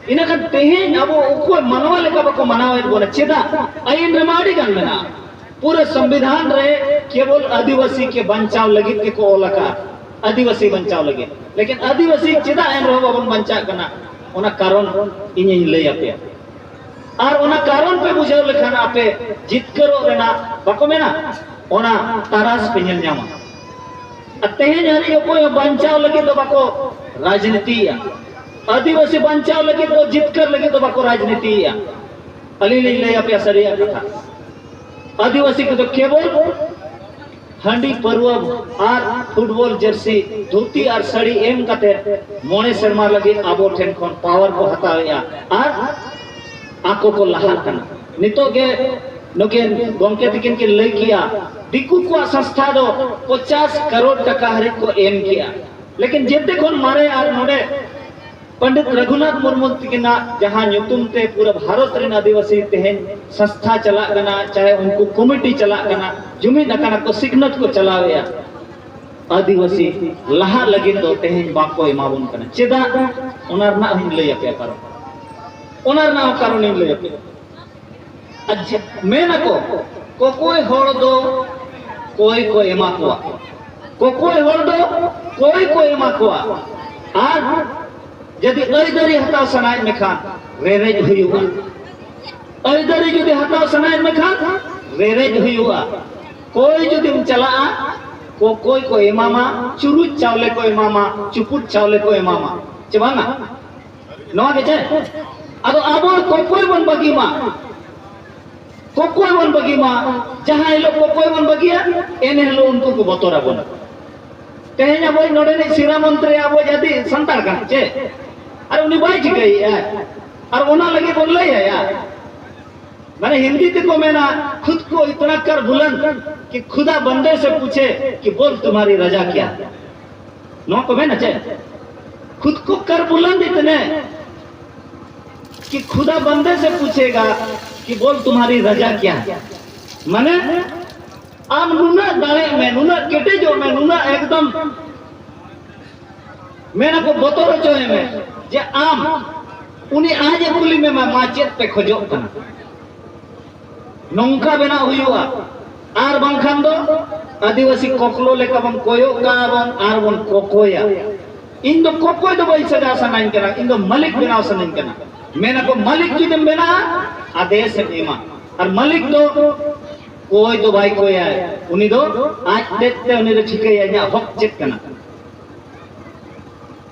ᱤᱱᱟᱹᱠᱷᱟᱱ ᱛᱮᱦᱮᱧ ᱟᱵᱚ ᱚᱠᱚᱭ ᱢᱟᱱᱣᱟ ᱞᱮᱠᱟ ᱵᱟᱠᱚ ᱢᱟᱱᱟᱣᱮᱫ ᱵᱚᱱᱟ? ᱪᱮᱫᱟᱜ? ᱟᱹᱭᱤᱱ ᱨᱮᱢᱟ ᱟᱹᱰᱤ ᱜᱟᱱ ᱢᱮᱱᱟᱜᱼᱟ᱾ ᱯᱩᱨᱟᱹ ᱥᱚᱝᱵᱤᱫᱷᱟᱱ ᱨᱮ ᱠᱮᱵᱚᱞ ᱟᱹᱫᱤᱵᱟᱹᱥᱤ ᱠᱮ ᱵᱟᱧᱪᱟᱣ ᱞᱟᱹᱜᱤᱫ ᱜᱮᱠᱚ ᱚᱞ ᱟᱠᱟᱫᱼᱟ, ᱟᱹᱫᱤᱵᱟᱹᱥᱤ ᱵᱟᱧᱪᱟᱣ ᱞᱟᱹᱜᱤᱫ᱾ ᱞᱮᱠᱤᱱ ᱟᱹᱫᱤᱵᱟᱹᱥᱤ ᱪᱮᱫᱟᱜ ᱮᱱ ᱨᱮᱦᱚᱸ ᱵᱟᱵᱚᱱ ᱵᱟᱧᱪᱟᱜ ᱠᱟᱱᱟ? ᱚᱱᱟ ᱠᱟᱨᱚᱱ ᱤᱧᱤᱧ ᱞᱟᱹᱭ ᱟᱯᱮᱭᱟ᱾ ᱟᱨ ᱚᱱᱟ ᱠᱟᱨᱚᱱ ᱯᱮ ᱵᱩᱡᱷᱟᱹᱣ ᱞᱮᱠᱷᱟᱱ ᱟᱯᱮ ᱡᱤᱛᱠᱟᱹᱨᱚᱜ ᱨᱮᱱᱟᱜ, ᱵᱟᱠᱚ ᱢᱮᱱᱟ, ᱚᱱᱟ ᱛᱟᱨᱟᱥ ᱯᱮ ᱧᱮᱞ ᱧᱟᱢᱟ᱾ ᱟᱨ ᱛᱮᱦᱮᱧ ᱦᱟᱹᱨᱤᱡ ᱚᱠᱚᱭ ᱦᱚᱸ ᱵᱟᱧᱪᱟᱣ ᱞᱟᱹᱜᱤᱫ ᱫᱚ ᱵᱟᱠᱚ ᱨᱟᱡᱽᱱᱤᱛᱤᱭᱮᱫᱼᱟ᱾ ᱟᱹᱫᱤᱵᱟᱹᱥᱤ ᱵᱟᱧᱪᱟᱣ ᱞᱟᱹᱜᱤᱫ ᱫᱚ, ᱡᱤᱛᱠᱟᱹᱨ ᱞᱟᱹᱜᱤᱫ ᱫᱚ ᱵᱟᱠᱚ ᱨᱟᱡᱽᱱᱤᱛᱤᱭᱮᱫᱼᱟ᱾ ᱟᱹᱞᱤᱧ ᱞᱤᱧ ᱞᱟᱹᱭ ᱟᱯᱮᱭᱟ ᱥᱟᱹᱨᱤᱭᱟᱜ ᱠᱟᱛᱷᱟ, ᱟᱹᱫᱤᱵᱟᱹᱥᱤ ᱠᱚᱫᱚ ᱠᱮᱵᱚᱞ ᱦᱟᱺᱰᱤ ᱯᱟᱹᱨᱣᱟᱹ ᱟᱨ ᱯᱷᱩᱴᱵᱚᱞ ᱡᱟᱹᱨᱥᱤ, ᱫᱷᱩᱛᱤ ᱟᱨ ᱥᱟᱹᱲᱤ ᱮᱢ ᱠᱟᱛᱮ ᱢᱚᱬᱮ ᱥᱮᱨᱢᱟ ᱞᱟᱹᱜᱤᱫ ᱟᱵᱚ ᱴᱷᱮᱱ ᱠᱷᱚᱱ ᱯᱟᱣᱟᱨ ᱠᱚ ᱦᱟᱛᱟᱣᱮᱫᱼᱟ ᱟᱨ ᱟᱠᱚ ᱠᱚ ᱞᱟᱦᱟᱜ ᱠᱟᱱᱟ᱾ ᱱᱤᱛᱚᱜ ᱜᱮ ᱱᱩᱠᱤᱱ ᱜᱚᱢᱠᱮ ᱛᱟᱹᱠᱤᱱ ᱠᱤᱱ ᱞᱟᱹᱭ ᱠᱮᱜᱼᱟ, ᱫᱤᱠᱩ ᱠᱚᱣᱟᱜ ᱥᱚᱝᱥᱛᱷᱟ ᱫᱚ ᱯᱚᱪᱟᱥ ᱠᱟᱨᱳᱲ ᱴᱟᱠᱟ ᱦᱟᱹᱨᱤᱡ ᱠᱚ ᱮᱢ ᱠᱮᱜᱼᱟ᱾ ᱞᱮᱠᱤᱱ ᱡᱮᱛᱮ ᱠᱷᱚᱱ ᱢᱟᱨᱮ ᱟᱨ ᱱᱚᱰᱮ ᱯᱚᱱᱰᱤᱛ ᱨᱚᱜᱷᱩᱱᱟᱛᱷ ᱢᱩᱨᱢᱩ ᱛᱟᱹᱠᱤᱱᱟᱜ ᱡᱟᱦᱟᱸ ᱧᱩᱛᱩᱢ ᱛᱮ ᱯᱩᱨᱟᱹ ᱵᱷᱟᱨᱚᱛ ᱨᱮᱱ ᱟᱹᱫᱤᱵᱟᱹᱥᱤ ᱛᱮᱦᱮᱧ ᱥᱚᱝᱥᱛᱷᱟ ᱪᱟᱞᱟᱜ ᱠᱟᱱᱟ, ᱪᱟᱦᱮ ᱩᱱᱠᱩ ᱠᱚᱢᱤᱴᱤ ᱪᱟᱞᱟᱜ ᱠᱟᱱᱟ, ᱡᱩᱢᱤᱫ ᱟᱠᱟᱱᱟ ᱠᱚ, ᱥᱤᱠᱷᱱᱟᱹᱛ ᱠᱚ ᱪᱟᱞᱟᱣᱮᱫᱼᱟ, ᱟᱹᱫᱤᱵᱟᱹᱥᱤ ᱞᱟᱦᱟᱜ ᱞᱟᱹᱜᱤᱫ ᱫᱚ ᱛᱮᱦᱮᱧ ᱵᱟᱠᱚ ᱮᱢᱟ ᱵᱚᱱ ᱠᱟᱱᱟ᱾ ᱪᱮᱫᱟᱜ? ᱚᱱᱟ ᱨᱮᱱᱟᱜ ᱦᱚᱸᱧ ᱞᱟᱹᱭ ᱟᱯᱮᱭᱟ ᱠᱟᱨᱚᱱ᱾ ᱚᱱᱟ ᱨᱮᱱᱟᱜ ᱦᱚᱸ ᱠᱟᱨᱚᱱᱤᱧ ᱞᱟᱹᱭ ᱟᱯᱮᱭᱟ᱾ ᱟᱪᱪᱷᱟ, ᱢᱮᱱ ᱟᱠᱚ, ᱠᱚᱠᱚᱭ ᱦᱚᱲ ᱫᱚ ᱠᱚᱭ ᱠᱚ ᱮᱢᱟ ᱠᱚᱣᱟ, ᱠᱚᱠᱚᱭ ᱦᱚᱲ ᱫᱚ ᱠᱚᱭ ᱠᱚ ᱮᱢᱟ ᱠᱚᱣᱟ᱾ ᱟᱨ ᱡᱩᱫᱤ ᱟᱹᱭᱫᱟᱹᱨᱤ ᱦᱟᱛᱟᱣ ᱥᱟᱱᱟᱭᱮᱫ ᱢᱮᱠᱷᱟᱱ, ᱨᱮᱨᱮᱡ ᱦᱩᱭᱩᱜᱼᱟ᱾ ᱟᱹᱭᱫᱟᱹᱨᱤ ᱡᱩᱫᱤ ᱦᱟᱛᱟᱣ ᱥᱟᱱᱟᱭᱮᱫ ᱢᱮᱠᱷᱟᱱ, ᱨᱮᱨᱮᱡ ᱦᱩᱭᱩᱜᱼᱟ᱾ ᱠᱚᱭ ᱡᱩᱫᱤᱢ ᱪᱟᱞᱟᱜᱼᱟ, ᱠᱚᱠᱚᱭ ᱠᱚ ᱮᱢᱟᱢᱟ, ᱪᱩᱨᱩᱡ ᱪᱟᱣᱞᱮ ᱠᱚ ᱮᱢᱟᱢᱟ, ᱪᱩᱯᱩᱫ ᱪᱟᱣᱞᱮ ᱠᱚ ᱮᱢᱟᱢᱟ, ᱪᱮ ᱵᱟᱝᱟ? ᱱᱚᱣᱟ ᱜᱮ ᱪᱮ? ᱟᱫᱚ ᱟᱵᱚ ᱠᱚᱠᱚᱭ ᱵᱚᱱ ᱵᱟᱹᱜᱤ ᱢᱟ, ᱠᱚᱠᱚᱭ ᱵᱚᱱ ᱵᱟᱹᱜᱤ ᱢᱟ᱾ ᱡᱟᱦᱟᱸ ᱦᱤᱞᱳᱜ ᱠᱚᱠᱚᱭ ᱵᱚᱱ ᱵᱟᱹᱜᱤᱭᱟ, ᱮᱱ ᱦᱤᱞᱳᱜ ᱩᱱᱠᱩ ᱠᱚ ᱵᱚᱛᱚᱨ ᱟᱵᱚᱱᱟ᱾ ᱛᱮᱦᱮᱧ ᱟᱵᱚᱭᱤᱡ ᱱᱚᱰᱮᱱᱤᱡ ᱥᱤᱨᱟ ᱢᱚᱱᱛᱨᱤ ᱟᱵᱚ ᱡᱟᱹᱛᱤ ᱥᱟᱱᱛᱟᱲ ᱠᱟᱱᱟ ᱪᱮ? ᱟᱨ ᱩᱱᱤ ᱵᱟᱭ ᱪᱤᱠᱟᱹᱭᱮᱫᱼᱟ, ᱟᱨ ᱚᱱᱟ ᱞᱟᱹᱜᱤᱫ ᱵᱚᱱ ᱞᱟᱹᱭ ᱟᱭᱟ᱾ ᱢᱟᱱᱮ ᱦᱤᱱᱫᱤ ᱛᱮᱠᱚ ᱢᱮᱱᱟ, ᱠᱷᱩᱫ ᱠᱚ ᱤᱛᱱᱟ ᱠᱟᱨ ᱵᱩᱞᱟᱱᱫ ᱠᱤ ᱠᱷᱩᱫᱟ ᱵᱟᱱᱫᱮ ᱥᱮ ᱯᱩᱪᱷᱮ ᱠᱤ ᱵᱳᱞ ᱛᱩᱢᱦᱟᱨᱤ ᱨᱟᱡᱟ ᱠᱭᱟ? ᱱᱚᱣᱟ ᱠᱚ ᱢᱮᱱᱟ ᱪᱮ? ᱠᱷᱩᱫ ᱠᱚ ᱠᱟᱨ ᱵᱩᱞᱟᱱᱫ ᱤᱛᱱᱮ ᱠᱤ ᱠᱷᱩᱫᱟ ᱵᱟᱱᱫᱮ ᱥᱮ ᱯᱩᱪᱷᱮᱜᱟ ᱠᱤ ᱵᱳᱞ ᱛᱩᱢᱦᱟᱨᱤ ᱨᱟᱡᱟ ᱠᱭᱟ? ᱢᱟᱱᱮ ᱟᱢ ᱱᱩᱱᱟᱹᱜ ᱫᱟᱲᱮᱜ ᱢᱮ, ᱱᱩᱱᱟᱹᱜ ᱠᱮᱴᱮᱡᱚᱜ ᱢᱮ, ᱱᱩᱱᱟᱹᱜ ᱮᱠᱫᱚᱢ ᱢᱮᱱᱟ ᱠᱚ ᱵᱚᱛᱚᱨ ᱦᱚᱪᱚᱭ ᱢᱮ ᱡᱮ ᱟᱢ ᱩᱱᱤ ᱟᱡ ᱮ ᱠᱩᱞᱤ ᱢᱮ, "ᱢᱟ, ᱢᱟ ᱪᱮᱫ ᱯᱮ ᱠᱷᱚᱡᱚᱜ ᱠᱟᱱᱟ?" ᱱᱚᱝᱠᱟ ᱵᱮᱱᱟᱣ ᱦᱩᱭᱩᱜᱼᱟ᱾ ᱟᱨ ᱵᱟᱝᱠᱷᱟᱱ ᱫᱚ ᱟᱹᱫᱤᱵᱟᱹᱥᱤ ᱠᱚᱠᱞᱚ ᱞᱮᱠᱟ ᱵᱚᱱ ᱠᱚᱭᱚᱜ ᱠᱟᱜᱼᱟ ᱵᱚᱱ ᱟᱨ ᱵᱚᱱ ᱠᱚᱠᱚᱭᱟ᱾ ᱤᱧ ᱫᱚ ᱠᱚᱠᱚᱭ ᱫᱚ ᱵᱟᱹᱧ ᱥᱟᱡᱟᱣ ᱥᱟᱱᱟᱧ ᱠᱟᱱᱟ, ᱤᱧ ᱫᱚ ᱢᱟᱹᱞᱤᱠ ᱵᱮᱱᱟᱣ ᱥᱟᱱᱟᱧ ᱠᱟᱱᱟ᱾ ᱢᱮᱱᱟ ᱠᱚ, ᱢᱟᱹᱞᱤᱠ ᱡᱩᱫᱤᱢ ᱵᱮᱱᱟᱜᱼᱟ, ᱟᱫᱮᱥ ᱮᱢ ᱮᱢᱟ᱾ ᱟᱨ ᱢᱟᱹᱞᱤᱠ ᱫᱚ ᱠᱚᱭ ᱫᱚ ᱵᱟᱭ ᱠᱚᱭᱟᱭ, ᱩᱱᱤ ᱫᱚ ᱟᱡ ᱛᱮᱫ ᱛᱮ ᱩᱱᱤ ᱫᱚ ᱴᱷᱤᱠᱟᱹᱭᱟ ᱤᱧᱟᱹᱜ ᱦᱚᱠ ᱪᱮᱫ ᱠᱟᱱᱟ᱾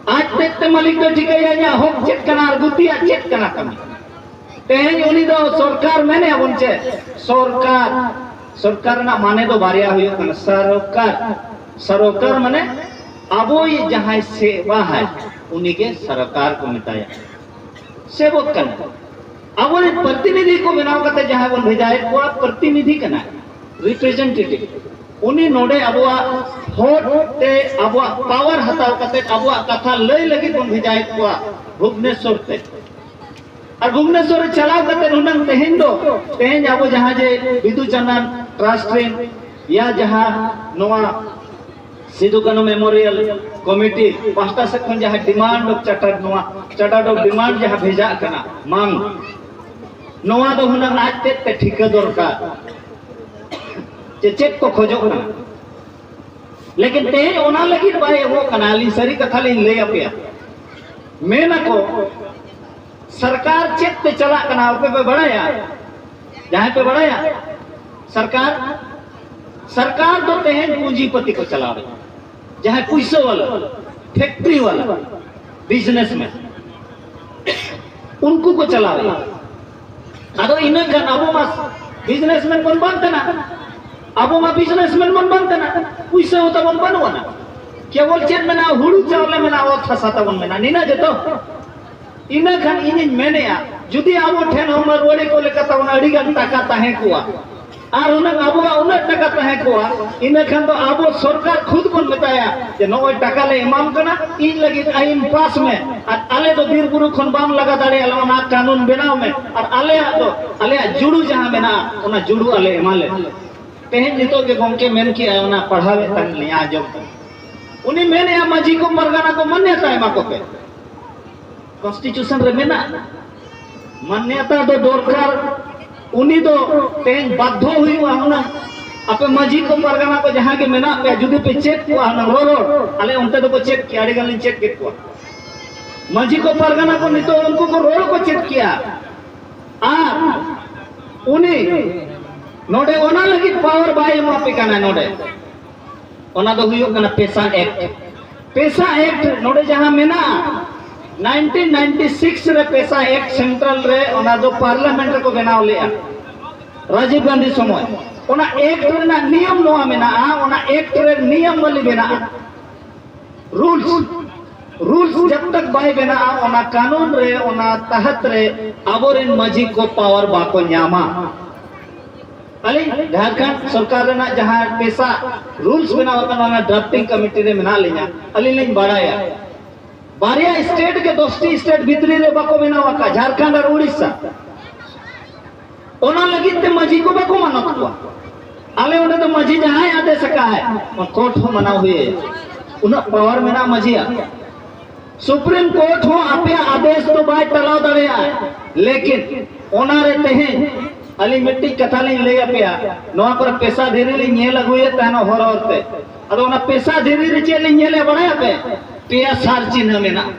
ᱟᱡ ᱛᱮᱫ ᱛᱮ ᱢᱟᱹᱞᱤᱠ ᱫᱚ ᱴᱷᱤᱠᱟᱹᱭᱟ ᱤᱧᱟᱹᱜ ᱦᱚᱠ ᱪᱮᱫ ᱠᱟᱱᱟ ᱟᱨ ᱜᱩᱛᱤᱭᱟᱜ ᱪᱮᱫ ᱠᱟᱱᱟ ᱠᱟᱹᱢᱤ᱾ ᱛᱮᱦᱮᱧ ᱩᱱᱤ ᱫᱚ ᱥᱚᱨᱠᱟᱨ ᱢᱮᱱᱮᱜᱼᱟ ᱵᱚᱱ ᱪᱮ? ᱥᱚᱨᱠᱟᱨ, ᱥᱚᱨᱠᱟᱨ ᱨᱮᱱᱟᱜ ᱢᱟᱱᱮ ᱫᱚ ᱵᱟᱨᱭᱟ ᱦᱩᱭᱩᱜ ᱠᱟᱱᱟ, ᱥᱚᱨᱠᱟᱨ, ᱥᱚᱨᱠᱟᱨ ᱢᱟᱱᱮ ᱟᱵᱚᱭᱤᱡ ᱡᱟᱦᱟᱸᱭ ᱥᱮᱵᱟᱦᱟᱭ, ᱩᱱᱤᱜᱮ ᱥᱚᱨᱠᱟᱨ ᱠᱚ ᱢᱮᱛᱟᱭᱟ, ᱥᱮᱵᱚᱠ ᱠᱟᱱᱟ᱾ ᱟᱵᱚᱨᱮᱱ ᱯᱨᱚᱛᱤᱱᱤᱫᱷᱤ ᱠᱚ ᱵᱮᱱᱟᱣ ᱠᱟᱛᱮ ᱡᱟᱦᱟᱸᱭ ᱵᱚᱱ ᱵᱷᱮᱡᱟᱭᱮᱫ ᱠᱚᱣᱟ, ᱯᱨᱚᱛᱤᱱᱤᱫᱷᱤ ᱠᱟᱱᱟᱭ, ᱨᱤᱯᱨᱮᱡᱮᱱᱴᱮᱴᱤᱵᱷ᱾ ᱩᱱᱤ ᱱᱚᱰᱮ ᱟᱵᱚᱣᱟᱜ ᱵᱷᱳᱴ ᱛᱮ ᱟᱵᱚᱣᱟᱜ ᱯᱟᱣᱟᱨ ᱦᱟᱛᱟᱣ ᱠᱟᱛᱮ ᱟᱵᱚᱣᱟᱜ ᱠᱟᱛᱷᱟ ᱞᱟᱹᱭ ᱞᱟᱹᱜᱤᱫ ᱵᱚᱱ ᱵᱷᱮᱡᱟᱭᱮᱫ ᱠᱚᱣᱟ ᱵᱷᱩᱵᱽᱱᱮᱥᱚᱨ ᱛᱮ᱾ ᱟᱨ ᱵᱷᱩᱵᱽᱱᱮᱥᱚᱨ ᱨᱮ ᱪᱟᱞᱟᱣ ᱠᱟᱛᱮ ᱦᱩᱱᱟᱹᱝ ᱛᱮᱦᱮᱧ ᱫᱚ, ᱛᱮᱦᱮᱧ ᱟᱵᱚ ᱡᱟᱦᱟᱸ ᱡᱮ ᱵᱤᱫᱩ ᱪᱟᱸᱫᱟᱱ ᱴᱨᱟᱥᱴ ᱨᱮᱱ ᱭᱟ ᱡᱟᱦᱟᱸ ᱱᱚᱣᱟ ᱥᱤᱫᱩ ᱠᱟᱹᱱᱦᱩ ᱢᱮᱢᱳᱨᱤᱭᱟᱞ ᱠᱚᱢᱤᱴᱤ ᱯᱟᱦᱴᱟ ᱥᱮᱫ ᱠᱷᱚᱱ ᱡᱟᱦᱟᱸ ᱰᱤᱢᱟᱱᱰ ᱚᱯᱷ ᱪᱟᱨᱴᱟᱨ, ᱱᱚᱣᱟ ᱪᱟᱨᱴᱟᱨ ᱚᱯᱷ ᱰᱤᱢᱟᱱᱰ ᱡᱟᱦᱟᱸ ᱵᱷᱮᱡᱟᱜ ᱠᱟᱱᱟ, ᱢᱟᱝ, ᱱᱚᱣᱟ ᱫᱚ ᱦᱩᱱᱟᱹᱝ ᱟᱡ ᱛᱮᱫ ᱛᱮ ᱴᱷᱤᱠᱟᱹ ᱫᱚᱨᱠᱟᱨ ᱡᱮ ᱪᱮᱫ ᱠᱚ ᱠᱷᱚᱡᱚᱜ ᱠᱟᱱᱟ᱾ ᱞᱮᱠᱤᱱ ᱛᱮᱦᱮᱧ ᱚᱱᱟ ᱞᱟᱹᱜᱤᱫ ᱵᱟᱭ ᱮᱦᱚᱵᱚᱜ ᱠᱟᱱᱟ᱾ ᱟᱹᱞᱤᱧ ᱥᱟᱹᱨᱤ ᱠᱟᱛᱷᱟ ᱞᱤᱧ ᱞᱟᱹᱭ ᱟᱯᱮᱭᱟ, ᱢᱮᱱ ᱟᱠᱚ ᱥᱚᱨᱠᱟᱨ ᱪᱮᱫ ᱛᱮ ᱪᱟᱞᱟᱜ ᱠᱟᱱᱟ, ᱟᱯᱮ ᱯᱮ ᱵᱟᱲᱟᱭᱟ? ᱡᱟᱦᱟᱸᱭ ᱯᱮ ᱵᱟᱲᱟᱭᱟ ᱥᱚᱨᱠᱟᱨ? ᱥᱚᱨᱠᱟᱨ ᱫᱚ ᱛᱮᱦᱮᱧ ᱯᱩᱸᱡᱤᱯᱟᱹᱛᱤ ᱠᱚ ᱪᱟᱞᱟᱣᱮᱫᱟ, ᱡᱟᱦᱟᱸᱭ ᱯᱩᱭᱥᱟᱹ ᱣᱟᱞᱟ, ᱯᱷᱮᱠᱴᱨᱤ ᱣᱟᱞᱟ, ᱵᱤᱡᱽᱱᱮᱥᱢᱮᱱ, ᱩᱱᱠᱩ ᱠᱚ ᱪᱟᱞᱟᱣᱮᱫᱟ᱾ ᱟᱫᱚ ᱤᱱᱟᱹ ᱠᱷᱟᱱ ᱟᱵᱚ ᱢᱟ ᱵᱤᱡᱽᱱᱮᱥᱢᱮᱱ ᱵᱚᱱ ᱵᱟᱝ ᱠᱟᱱᱟ, ᱟᱵᱚ ᱢᱟ ᱵᱤᱡᱽᱱᱮᱥᱢᱮᱱ ᱵᱚᱱ ᱵᱟᱝ ᱠᱟᱱᱟ, ᱯᱩᱭᱥᱟᱹ ᱦᱚᱸ ᱛᱟᱵᱚᱱ ᱵᱟᱹᱱᱩᱜ ᱟᱱᱟ᱾ ᱠᱮᱵᱚᱞ ᱪᱮᱫ ᱢᱮᱱᱟᱜᱼᱟ? ᱦᱩᱲᱩ ᱪᱟᱣᱞᱮ ᱢᱮᱱᱟᱜᱼᱟ, ᱚᱛ ᱦᱟᱥᱟ ᱛᱟᱵᱚᱱ ᱢᱮᱱᱟᱜᱼᱟ, ᱱᱤᱱᱟᱹ ᱜᱮᱛᱚ᱾ ᱤᱱᱟᱹ ᱠᱷᱟᱱ ᱤᱧᱤᱧ ᱢᱮᱱᱮᱜᱼᱟ, ᱡᱩᱫᱤ ᱟᱵᱚ ᱴᱷᱮᱱ ᱦᱚᱸ ᱢᱟᱨᱣᱟᱲᱤ ᱠᱚ ᱞᱮᱠᱟ ᱛᱟᱵᱚᱱ ᱟᱹᱰᱤ ᱜᱟᱱ ᱴᱟᱠᱟ ᱛᱟᱦᱮᱸ ᱠᱚᱜᱼᱟ, ᱟᱨ ᱦᱩᱱᱟᱹᱝ ᱟᱵᱚᱣᱟᱜ ᱩᱱᱟᱹᱜ ᱴᱟᱠᱟ ᱛᱟᱦᱮᱸ ᱠᱚᱜᱼᱟ, ᱤᱱᱟᱹ ᱠᱷᱟᱱ ᱫᱚ ᱟᱵᱚ ᱥᱚᱨᱠᱟᱨ ᱠᱷᱩᱫ ᱵᱚᱱ ᱢᱮᱛᱟᱭᱟ ᱡᱮ, "ᱱᱚᱜᱼᱚᱭ ᱴᱟᱠᱟ ᱞᱮ ᱮᱢᱟᱢ ᱠᱟᱱᱟ, ᱤᱧ ᱞᱟᱹᱜᱤᱫ ᱟᱭᱤᱱ ᱯᱟᱥ ᱢᱮ, ᱟᱨ ᱟᱞᱮ ᱫᱚ ᱵᱤᱨ ᱵᱩᱨᱩ ᱠᱷᱚᱱ ᱵᱟᱢ ᱞᱟᱜᱟ ᱫᱟᱲᱮᱭᱟᱞᱮ, ᱚᱱᱟ ᱠᱟᱹᱱᱩᱱ ᱵᱮᱱᱟᱣ ᱢᱮ, ᱟᱨ ᱟᱞᱮᱭᱟᱜ ᱫᱚ, ᱟᱞᱮᱭᱟᱜ ᱡᱩᱲᱩ ᱡᱟᱦᱟᱸ ᱢᱮᱱᱟᱜᱼᱟ, ᱚᱱᱟ ᱡᱩᱲᱩ ᱟᱞᱮ ᱮᱢᱟᱞᱮ ᱢᱮ᱾" ᱛᱮᱦᱮᱧ ᱱᱤᱛᱚᱜ ᱜᱮ ᱜᱚᱢᱠᱮ ᱢᱮᱱ ᱠᱮᱜᱼᱟ, ᱚᱱᱟ ᱯᱟᱲᱦᱟᱣᱮᱫ ᱛᱟᱦᱮᱸ ᱞᱤᱧ ᱟᱸᱡᱚᱢ ᱠᱟᱱᱟ᱾ ᱩᱱᱤ ᱢᱮᱱᱮᱜᱼᱟ, ᱢᱟᱹᱡᱷᱤ ᱠᱚ ᱯᱟᱨᱜᱟᱱᱟ ᱠᱚ ᱢᱟᱱᱱᱚᱛᱟ ᱮᱢᱟ ᱠᱚᱯᱮ᱾ ᱠᱚᱱᱥᱴᱤᱴᱤᱭᱩᱥᱚᱱ ᱨᱮ ᱢᱮᱱᱟᱜᱼᱟ, ᱢᱟᱱᱱᱚᱛᱟ ᱫᱚ ᱫᱚᱨᱠᱟᱨ᱾ ᱩᱱᱤ ᱫᱚ ᱛᱮᱦᱮᱧ ᱵᱟᱫᱽᱫᱷᱚ ᱦᱩᱭᱩᱜᱼᱟ ᱦᱩᱱᱟᱹᱝ᱾ ᱟᱯᱮ ᱢᱟᱹᱡᱷᱤ ᱠᱚ ᱯᱟᱨᱜᱟᱱᱟ ᱠᱚ ᱡᱟᱦᱟᱸ ᱜᱮ ᱢᱮᱱᱟᱜ ᱯᱮᱭᱟ, ᱡᱩᱫᱤ ᱯᱮ ᱪᱮᱫ ᱠᱚᱣᱟ ᱦᱩᱱᱟᱹᱝ ᱨᱚᱨᱚᱲ, ᱟᱞᱮ ᱚᱱᱛᱮ ᱫᱚᱠᱚ ᱪᱮᱫ ᱠᱮᱭᱟ, ᱟᱹᱰᱤ ᱜᱟᱱ ᱞᱤᱧ ᱪᱮᱫ ᱠᱮᱫ ᱠᱚᱣᱟ᱾ ᱢᱟᱹᱡᱷᱤ ᱠᱚ ᱯᱟᱨᱜᱟᱱᱟ ᱠᱚ ᱱᱤᱛᱚᱜ ᱩᱱᱠᱩ ᱠᱚ ᱨᱚᱲ ᱠᱚ ᱪᱮᱫ ᱠᱮᱭᱟ᱾ ᱟᱨ ᱩᱱᱤ ᱱᱚᱰᱮ ᱚᱱᱟ ᱞᱟᱹᱜᱤᱫ ᱯᱟᱣᱟᱨ ᱵᱟᱭ ᱮᱢᱟ ᱯᱮ ᱠᱟᱱᱟ᱾ ᱱᱚᱰᱮ ᱚᱱᱟ ᱫᱚ ᱦᱩᱭᱩᱜ ᱠᱟᱱᱟ ᱯᱮᱥᱟ ᱮᱠᱴ᱾ ᱯᱮᱥᱟ ᱮᱠᱴ ᱱᱚᱰᱮ ᱡᱟᱦᱟᱸ ᱢᱮᱱᱟᱜᱼᱟ, ᱱᱟᱭᱤᱱᱴᱤᱱ ᱱᱟᱭᱤᱱᱴᱤ ᱥᱤᱠᱥ ᱨᱮ ᱯᱮᱥᱟ ᱮᱠᱴ ᱥᱮᱱᱴᱨᱟᱞ ᱨᱮ ᱚᱱᱟ ᱫᱚ ᱯᱟᱨᱞᱟᱢᱮᱱᱴ ᱨᱮᱠᱚ ᱵᱮᱱᱟᱣ ᱞᱮᱜᱼᱟ, ᱨᱟᱡᱤᱵ ᱜᱟᱱᱫᱷᱤ ᱥᱚᱢᱚᱭ᱾ ᱚᱱᱟ ᱮᱠᱴ ᱨᱮᱱᱟᱜ ᱱᱤᱭᱚᱢ ᱱᱚᱣᱟ ᱢᱮᱱᱟᱜᱼᱟ, ᱚᱱᱟ ᱮᱠᱴ ᱨᱮ ᱱᱤᱭᱚᱢ ᱵᱟᱹᱞᱤ ᱢᱮᱱᱟᱜᱼᱟ, ᱨᱩᱞᱥ᱾ ᱨᱩᱞᱥ ᱡᱟᱵ ᱛᱟᱠ ᱵᱟᱭ ᱵᱮᱱᱟᱜᱼᱟ, ᱚᱱᱟ ᱠᱟᱹᱱᱩᱱ ᱨᱮ, ᱚᱱᱟ ᱛᱟᱦᱟᱛ ᱨᱮ ᱟᱵᱚᱨᱮᱱ ᱢᱟᱹᱡᱷᱤ ᱠᱚ ᱯᱟᱣᱟᱨ ᱵᱟᱠᱚ ᱧᱟᱢᱟ᱾ ᱟᱹᱞᱤᱧ ᱡᱷᱟᱲᱠᱷᱚᱸᱰ ᱥᱚᱨᱠᱟᱨ ᱨᱮᱱᱟᱜ ᱡᱟᱦᱟᱸ ᱯᱮᱥᱟ ᱨᱩᱞᱥ ᱵᱮᱱᱟᱣ ᱟᱠᱟᱱᱟ, ᱚᱱᱟ ᱰᱨᱟᱯᱴᱤᱝ ᱠᱚᱢᱤᱴᱤ ᱨᱮ ᱢᱮᱱᱟᱜ ᱞᱤᱧᱟ᱾ ᱟᱹᱞᱤᱧ ᱞᱤᱧ ᱵᱟᱲᱟᱭᱟ, ᱵᱟᱨᱭᱟ ᱥᱴᱮᱴ ᱜᱮ ᱫᱚᱥᱴᱤ ᱥᱴᱮᱴ ᱵᱷᱤᱛᱨᱤ ᱨᱮ ᱵᱟᱠᱚ ᱵᱮᱱᱟᱣ ᱟᱠᱟᱫ, ᱡᱷᱟᱲᱠᱷᱚᱸᱰ ᱟᱨ ᱩᱲᱤᱥᱥᱟ᱾ ᱚᱱᱟ ᱞᱟᱹᱜᱤᱫ ᱛᱮ ᱢᱟᱹᱡᱷᱤ ᱠᱚ ᱵᱟᱠᱚ ᱢᱟᱱᱚᱛ ᱠᱚᱣᱟ᱾ ᱟᱞᱮ ᱚᱸᱰᱮ ᱫᱚ ᱢᱟᱹᱡᱷᱤ ᱡᱟᱦᱟᱸᱭ ᱟᱫᱮᱥ ᱟᱠᱟᱫ, ᱠᱳᱨᱴ ᱦᱚᱸ ᱢᱟᱱᱟᱣ ᱦᱩᱭᱟᱭᱟ᱾ ᱩᱱᱟᱹᱜ ᱯᱟᱣᱟᱨ ᱢᱮᱱᱟᱜᱼᱟ ᱢᱟᱹᱡᱷᱤᱭᱟᱜ᱾ ᱥᱩᱯᱨᱤᱢ ᱠᱳᱨᱴ ᱦᱚᱸ ᱟᱯᱮᱭᱟᱜ ᱟᱫᱮᱥ ᱫᱚ ᱵᱟᱭ ᱴᱟᱞᱟᱣ ᱫᱟᱲᱮᱭᱟᱜᱼᱟ, ᱞᱮᱠᱤᱱ ᱚᱱᱟᱨᱮ ᱛᱮᱦᱮᱧ ᱟᱹᱞᱤᱧ ᱢᱤᱫᱴᱤᱡ ᱠᱟᱛᱷᱟ ᱞᱤᱧ ᱞᱟᱹᱭ ᱟᱯᱮᱭᱟ᱾ ᱱᱚᱣᱟ ᱠᱚᱨᱮ ᱯᱮᱥᱟ ᱫᱷᱤᱨᱤ ᱞᱤᱧ ᱧᱮᱞ ᱟᱹᱜᱩᱭᱮᱫ ᱛᱟᱦᱮᱱᱟ ᱦᱚᱨ ᱦᱚᱨ ᱛᱮ᱾ ᱟᱫᱚ ᱚᱱᱟ ᱯᱮᱥᱟ ᱫᱷᱤᱨᱤ ᱨᱮ ᱪᱮᱫ ᱞᱤᱧ ᱧᱮᱞᱮᱫ ᱵᱟᱲᱟᱭᱟᱯᱮ? ᱯᱮᱭᱟ ᱥᱟᱨ ᱪᱤᱱᱦᱟᱹ ᱢᱮᱱᱟᱜᱼᱟ᱾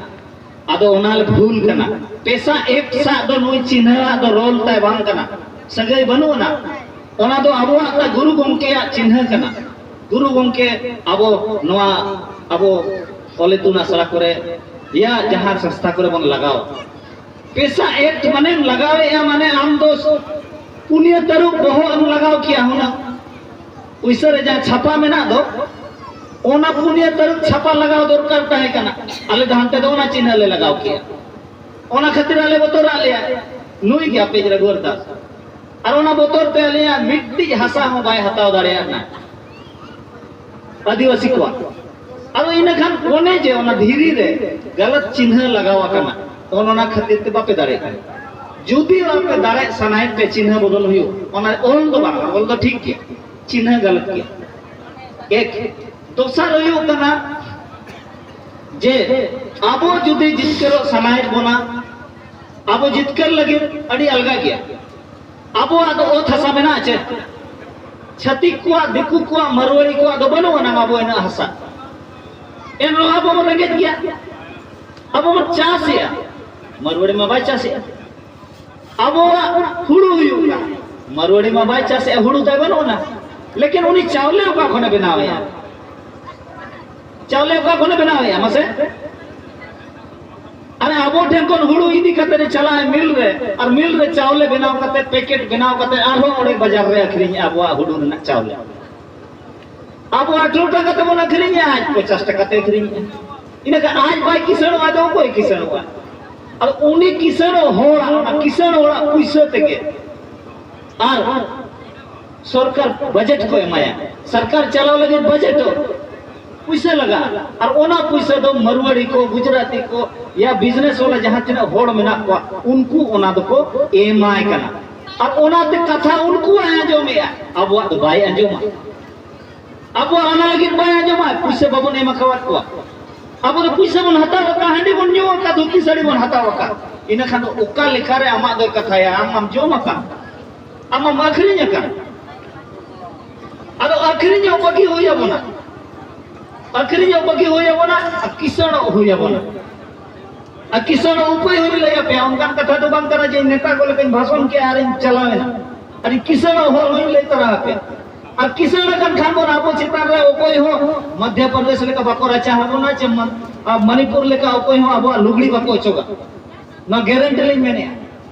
ᱟᱫᱚ ᱚᱱᱟ ᱞᱮ ᱵᱷᱩᱞ ᱠᱟᱱᱟ᱾ ᱯᱮᱥᱟ ᱮᱠᱴ ᱥᱟᱜ ᱫᱚ ᱱᱩᱭ ᱪᱤᱱᱦᱟᱹ ᱟᱜ ᱫᱚ ᱨᱳᱞ ᱛᱟᱭ ᱵᱟᱝ ᱠᱟᱱᱟ, ᱥᱟᱹᱜᱟᱹᱭ ᱵᱟᱹᱱᱩᱜ ᱟᱱᱟ᱾ ᱚᱱᱟ ᱫᱚ ᱟᱵᱚᱣᱟᱜ ᱜᱩᱨᱩ ᱜᱚᱢᱠᱮᱭᱟᱜ ᱪᱤᱱᱦᱟᱹ ᱠᱟᱱᱟ᱾ ᱜᱩᱨᱩ ᱜᱚᱢᱠᱮ ᱟᱵᱚ ᱱᱚᱣᱟ ᱟᱵᱚ ᱚᱞ ᱤᱛᱩᱱ ᱟᱥᱲᱟ ᱠᱚᱨᱮ ᱭᱟ ᱡᱟᱦᱟᱸ ᱥᱚᱝᱥᱛᱷᱟ ᱠᱚᱨᱮ ᱵᱚᱱ ᱞᱟᱜᱟᱣ, ᱯᱮᱥᱟ ᱮᱠᱴ ᱢᱟᱱᱮᱢ ᱞᱟᱜᱟᱣᱮᱫᱼᱟ, ᱢᱟᱱᱮ ᱟᱢ ᱫᱚ ᱯᱩᱱᱭᱟᱹ ᱛᱟᱹᱨᱩᱵ ᱵᱚᱦᱚᱜ ᱮᱢ ᱞᱟᱜᱟᱣ ᱠᱮᱭᱟ ᱦᱩᱱᱟᱹᱝ᱾ ᱯᱩᱭᱥᱟᱹ ᱨᱮ ᱡᱟᱦᱟᱸ ᱪᱷᱟᱯᱟ ᱢᱮᱱᱟᱜ ᱫᱚ, ᱚᱱᱟ ᱯᱩᱱᱭᱟᱹ ᱛᱟᱹᱨᱩᱵ ᱪᱷᱟᱯᱟ ᱞᱟᱜᱟᱣ ᱫᱚᱨᱠᱟᱨ ᱛᱟᱦᱮᱸ ᱠᱟᱱᱟ᱾ ᱟᱞᱮ ᱫᱚ ᱦᱟᱱᱛᱮ ᱫᱚ ᱚᱱᱟ ᱪᱤᱱᱦᱟᱹ ᱞᱮ ᱞᱟᱜᱟᱣ ᱠᱮᱭᱟ᱾ ᱚᱱᱟ ᱠᱷᱟᱹᱛᱤᱨ ᱟᱞᱮ ᱵᱚᱛᱚᱨᱟᱜ ᱞᱮᱭᱟ, ᱱᱩᱭ ᱜᱮ ᱟᱯᱮ ᱨᱟᱹᱜᱷᱩᱣᱟᱨ ᱫᱟᱥ᱾ ᱟᱨ ᱚᱱᱟ ᱵᱚᱛᱚᱨ ᱛᱮ ᱟᱞᱮᱭᱟᱜ ᱢᱤᱫᱴᱤᱡ ᱦᱟᱥᱟ ᱦᱚᱸ ᱵᱟᱭ ᱦᱟᱛᱟᱣ ᱫᱟᱲᱮᱭᱟᱜ ᱠᱟᱱᱟ ᱟᱹᱫᱤᱵᱟᱹᱥᱤ ᱠᱚᱣᱟᱜ᱾ ᱟᱫᱚ ᱤᱱᱟᱹ ᱠᱷᱟᱱ ᱚᱱᱮ ᱡᱮ ᱚᱱᱟ ᱫᱷᱤᱨᱤ ᱨᱮ ᱜᱟᱞᱟᱛ ᱪᱤᱱᱦᱟᱹ ᱞᱟᱜᱟᱣ ᱟᱠᱟᱱᱟ, ᱚᱱ ᱚᱱᱟ ᱠᱷᱟᱹᱛᱤᱨ ᱛᱮ ᱵᱟᱯᱮ ᱫᱟᱲᱮᱭᱟᱜ ᱠᱟᱱᱟ᱾ ᱡᱩᱫᱤ ᱟᱯᱮ ᱫᱟᱲᱮ ᱥᱟᱱᱟᱭᱮᱫ ᱯᱮ ᱪᱤᱱᱦᱟᱹ ᱵᱚᱫᱚᱞ ᱦᱩᱭᱩᱜ, ᱚᱱᱟ ᱚᱞ ᱫᱚ ᱵᱟᱝ, ᱚᱞ ᱫᱚ ᱴᱷᱤᱠ ᱜᱮᱭᱟ, ᱪᱤᱱᱦᱟᱹ ᱜᱟᱞᱟᱛ ᱜᱮᱭᱟ᱾ ᱮᱠ, ᱫᱚᱥᱟᱨ ᱦᱩᱭᱩᱜ ᱠᱟᱱᱟ ᱡᱮ ᱟᱵᱚ ᱡᱩᱫᱤ ᱡᱤᱛᱠᱟᱹᱨᱚᱜ ᱥᱟᱱᱟᱭᱮᱫ ᱵᱚᱱᱟ, ᱟᱵᱚ ᱡᱤᱛᱠᱟᱹᱨ ᱞᱟᱹᱜᱤᱫ ᱟᱹᱰᱤ ᱟᱞᱜᱟ ᱜᱮᱭᱟ᱾ ᱟᱵᱚᱣᱟᱜ ᱫᱚ ᱚᱛ ᱦᱟᱥᱟ ᱢᱮᱱᱟᱜᱼᱟ ᱪᱮ? ᱪᱷᱟᱹᱛᱤᱠ ᱠᱚᱣᱟᱜ, ᱫᱤᱠᱩ ᱠᱚᱣᱟᱜ, ᱢᱟᱨᱣᱟᱲᱤ ᱠᱚᱣᱟᱜ ᱫᱚ ᱵᱟᱹᱱᱩᱜ ᱟᱱᱟᱝ ᱟᱵᱚ ᱩᱱᱟᱹᱜ ᱦᱟᱥᱟ᱾ ᱮᱱᱨᱮᱦᱚᱸ ᱟᱵᱚ ᱵᱚᱱ ᱨᱮᱸᱜᱮᱡ ᱜᱮᱭᱟ, ᱟᱵᱚ ᱵᱚᱱ ᱪᱟᱥᱮᱜᱼᱟ᱾ ᱢᱟᱨᱣᱟᱲᱤ ᱢᱟ ᱵᱟᱭ ᱪᱟᱥᱮᱜᱼᱟ᱾ ᱟᱵᱚᱣᱟᱜ ᱦᱩᱲᱩ ᱦᱩᱭᱩᱜ ᱠᱟᱱᱟ, ᱢᱟᱨᱣᱟᱲᱤ ᱢᱟ ᱵᱟᱭ ᱪᱟᱥᱮᱜᱼᱟ, ᱦᱩᱲᱩ ᱛᱟᱭ ᱵᱟᱹᱱᱩᱜ ᱟᱱᱟ᱾ ᱞᱮᱠᱤᱱ ᱩᱱᱤ ᱪᱟᱣᱞᱮ ᱚᱠᱟ ᱠᱷᱚᱱᱮ ᱵᱮᱱᱟᱣᱮᱜᱼᱟ? ᱪᱟᱣᱞᱮ ᱚᱠᱟ ᱠᱷᱚᱱᱮ ᱵᱮᱱᱟᱣᱮᱜᱼᱟ ᱢᱟᱥᱮ? ᱟᱨ ᱟᱵᱚ ᱴᱷᱮᱱ ᱠᱷᱚᱱ ᱦᱩᱲᱩ ᱤᱫᱤ ᱠᱟᱛᱮ ᱮ ᱪᱟᱞᱟᱜᱼᱟ ᱢᱤᱞ ᱨᱮ, ᱟᱨ ᱢᱤᱞ ᱨᱮ ᱪᱟᱣᱞᱮ ᱵᱮᱱᱟᱣ ᱠᱟᱛᱮ, ᱯᱮᱠᱮᱴ ᱵᱮᱱᱟᱣ ᱠᱟᱛᱮ ᱟᱨᱦᱚᱸ ᱚᱸᱰᱮ ᱵᱟᱡᱟᱨ ᱨᱮ ᱟᱹᱠᱷᱨᱤᱧᱮᱜᱼᱟ ᱟᱵᱚᱣᱟᱜ ᱦᱩᱲᱩ ᱨᱮᱱᱟᱜ ᱪᱟᱣᱞᱮ᱾ ᱟᱵᱚ ᱟᱴᱷᱨᱚ ᱴᱟᱠᱟ ᱛᱮᱵᱚᱱ ᱟᱹᱠᱷᱨᱤᱧᱮᱜᱼᱟ, ᱟᱡ ᱯᱚᱪᱟᱥ ᱴᱟᱠᱟ ᱛᱮ ᱟᱹᱠᱷᱨᱤᱧᱮᱜᱼᱟ᱾ ᱤᱱᱟᱹᱠᱷᱟᱱ ᱟᱡ ᱵᱟᱭ ᱠᱤᱥᱟᱹᱬᱚᱜᱼᱟ, ᱟᱫᱚ ᱚᱠᱚᱭ ᱠᱤᱥᱟᱹᱬᱚᱜᱼᱟ? ᱟᱫᱚ ᱩᱱᱤ ᱠᱤᱥᱟᱹᱬᱚᱜ ᱦᱚᱲᱟᱜ, ᱚᱱᱟ ᱠᱤᱥᱟᱹᱬ ᱦᱚᱲᱟᱜ ᱯᱩᱭᱥᱟᱹ ᱛᱮᱜᱮ ᱟᱨ ᱥᱚᱨᱠᱟᱨ ᱵᱟᱡᱮᱴ ᱠᱚ ᱮᱢᱟᱭᱟ, ᱥᱚᱨᱠᱟᱨ ᱪᱟᱞᱟᱣ ᱞᱟᱹᱜᱤᱫ ᱵᱟᱡᱮᱴ ᱯᱩᱭᱥᱟᱹ ᱞᱟᱜᱟᱜᱼᱟ, ᱟᱨ ᱚᱱᱟ ᱯᱩᱭᱥᱟᱹ ᱫᱚ ᱢᱟᱨᱣᱟᱲᱤ ᱠᱚ, ᱜᱩᱡᱽᱨᱟᱴᱤ ᱠᱚ, ᱭᱟ ᱵᱤᱡᱽᱱᱮᱥ ᱣᱟᱞᱟ ᱡᱟᱦᱟᱸ ᱛᱤᱱᱟᱹᱜ ᱦᱚᱲ ᱢᱮᱱᱟᱜ ᱠᱚᱣᱟ, ᱩᱱᱠᱩ ᱚᱱᱟ ᱫᱚᱠᱚ ᱮᱢᱟᱭ ᱠᱟᱱᱟ᱾ ᱟᱨ ᱚᱱᱟᱛᱮ ᱠᱟᱛᱷᱟ ᱩᱱᱠᱩᱣᱟᱜ ᱮ ᱟᱸᱡᱚᱢᱮᱜᱼᱟ, ᱟᱵᱚᱣᱟᱜ ᱫᱚ ᱵᱟᱭ ᱟᱸᱡᱚᱢᱟ᱾ ᱟᱵᱚᱣᱟᱜ ᱚᱱᱟ ᱞᱟᱹᱜᱤᱫ ᱵᱟᱭ ᱟᱸᱡᱚᱢᱟ, ᱯᱩᱭᱥᱟᱹ ᱵᱟᱵᱚᱱ ᱮᱢ ᱟᱠᱟᱣᱟᱫ ᱠᱚᱣᱟ᱾ ᱟᱵᱚ ᱫᱚ ᱯᱩᱭᱥᱟᱹ ᱵᱚᱱ ᱦᱟᱛᱟᱣ ᱟᱠᱟᱫ, ᱦᱟᱺᱰᱤ ᱵᱚᱱ ᱧᱩ ᱟᱠᱟᱫ, ᱫᱷᱩᱛᱤ ᱥᱟᱹᱲᱤ ᱵᱚᱱ ᱦᱟᱛᱟᱣ ᱟᱠᱟᱫ, ᱤᱱᱟᱹ ᱠᱷᱟᱱ ᱫᱚ ᱚᱠᱟ ᱞᱮᱠᱟᱨᱮ ᱟᱢᱟᱜ ᱫᱚᱭ ᱠᱟᱛᱷᱟᱭᱟ? ᱟᱢ ᱢᱟᱢ ᱡᱚᱢ ᱟᱠᱟᱫ, ᱟᱢ ᱢᱟᱢ ᱟᱹᱠᱷᱨᱤᱧ ᱟᱠᱟᱫ᱾ ᱟᱫᱚ ᱟᱹᱠᱷᱨᱤᱧᱚᱜ ᱵᱟᱹᱜᱤ ᱦᱩᱭ ᱟᱵᱚᱱᱟ, ᱟᱹᱠᱷᱨᱤᱧᱚᱜ ᱵᱟᱹᱜᱤ ᱦᱩᱭ ᱟᱵᱚᱱᱟ, ᱟᱨ ᱠᱤᱥᱟᱹᱬᱚᱜ ᱦᱩᱭ ᱟᱵᱚᱱᱟ᱾ ᱟᱨ ᱠᱤᱥᱟᱹᱬᱚᱜ ᱩᱯᱟᱹᱭ ᱦᱚᱸᱧ ᱞᱟᱹᱭ ᱟᱯᱮᱭᱟ, ᱚᱱᱠᱟᱱ ᱠᱟᱛᱷᱟ ᱫᱚ ᱵᱟᱝ ᱠᱟᱱᱟ ᱡᱮ ᱱᱮᱛᱟ ᱠᱚ ᱞᱮᱠᱟᱧ ᱵᱷᱟᱥᱚᱱ ᱠᱮᱜᱼᱟ ᱟᱨᱤᱧ ᱪᱟᱞᱟᱣᱮᱱᱟ᱾ ᱟᱹᱰᱤ ᱠᱤᱥᱟᱹᱬ ᱦᱚᱲ ᱦᱚᱸᱧ ᱞᱟᱹᱭ ᱛᱚᱨᱟ ᱟᱯᱮ᱾ ᱟᱨ ᱠᱤᱥᱟᱹᱬ ᱟᱠᱟᱱ ᱠᱷᱟᱱ ᱵᱚᱱ ᱟᱵᱚ ᱪᱮᱛᱟᱱ ᱨᱮ ᱚᱠᱚᱭ ᱦᱚᱸ ᱢᱚᱫᱷᱭᱚ ᱯᱨᱚᱫᱮᱥ ᱞᱮᱠᱟ ᱵᱟᱠᱚ ᱨᱟᱪᱟ ᱟᱵᱚᱱᱟ, ᱪᱮ ᱢᱟᱱ-, ᱟᱨ ᱢᱚᱱᱤᱯᱩᱨ ᱞᱮᱠᱟ ᱚᱠᱚᱭ ᱦᱚᱸ ᱟᱵᱚᱣᱟᱜ ᱞᱩᱜᱽᱲᱤ ᱵᱟᱠᱚ ᱚᱪᱚᱜᱟ᱾ ᱱᱚᱣᱟ ᱜᱮᱨᱮᱱᱴᱤ ᱞᱤᱧ ᱢᱮᱱᱮᱫᱼᱟ᱾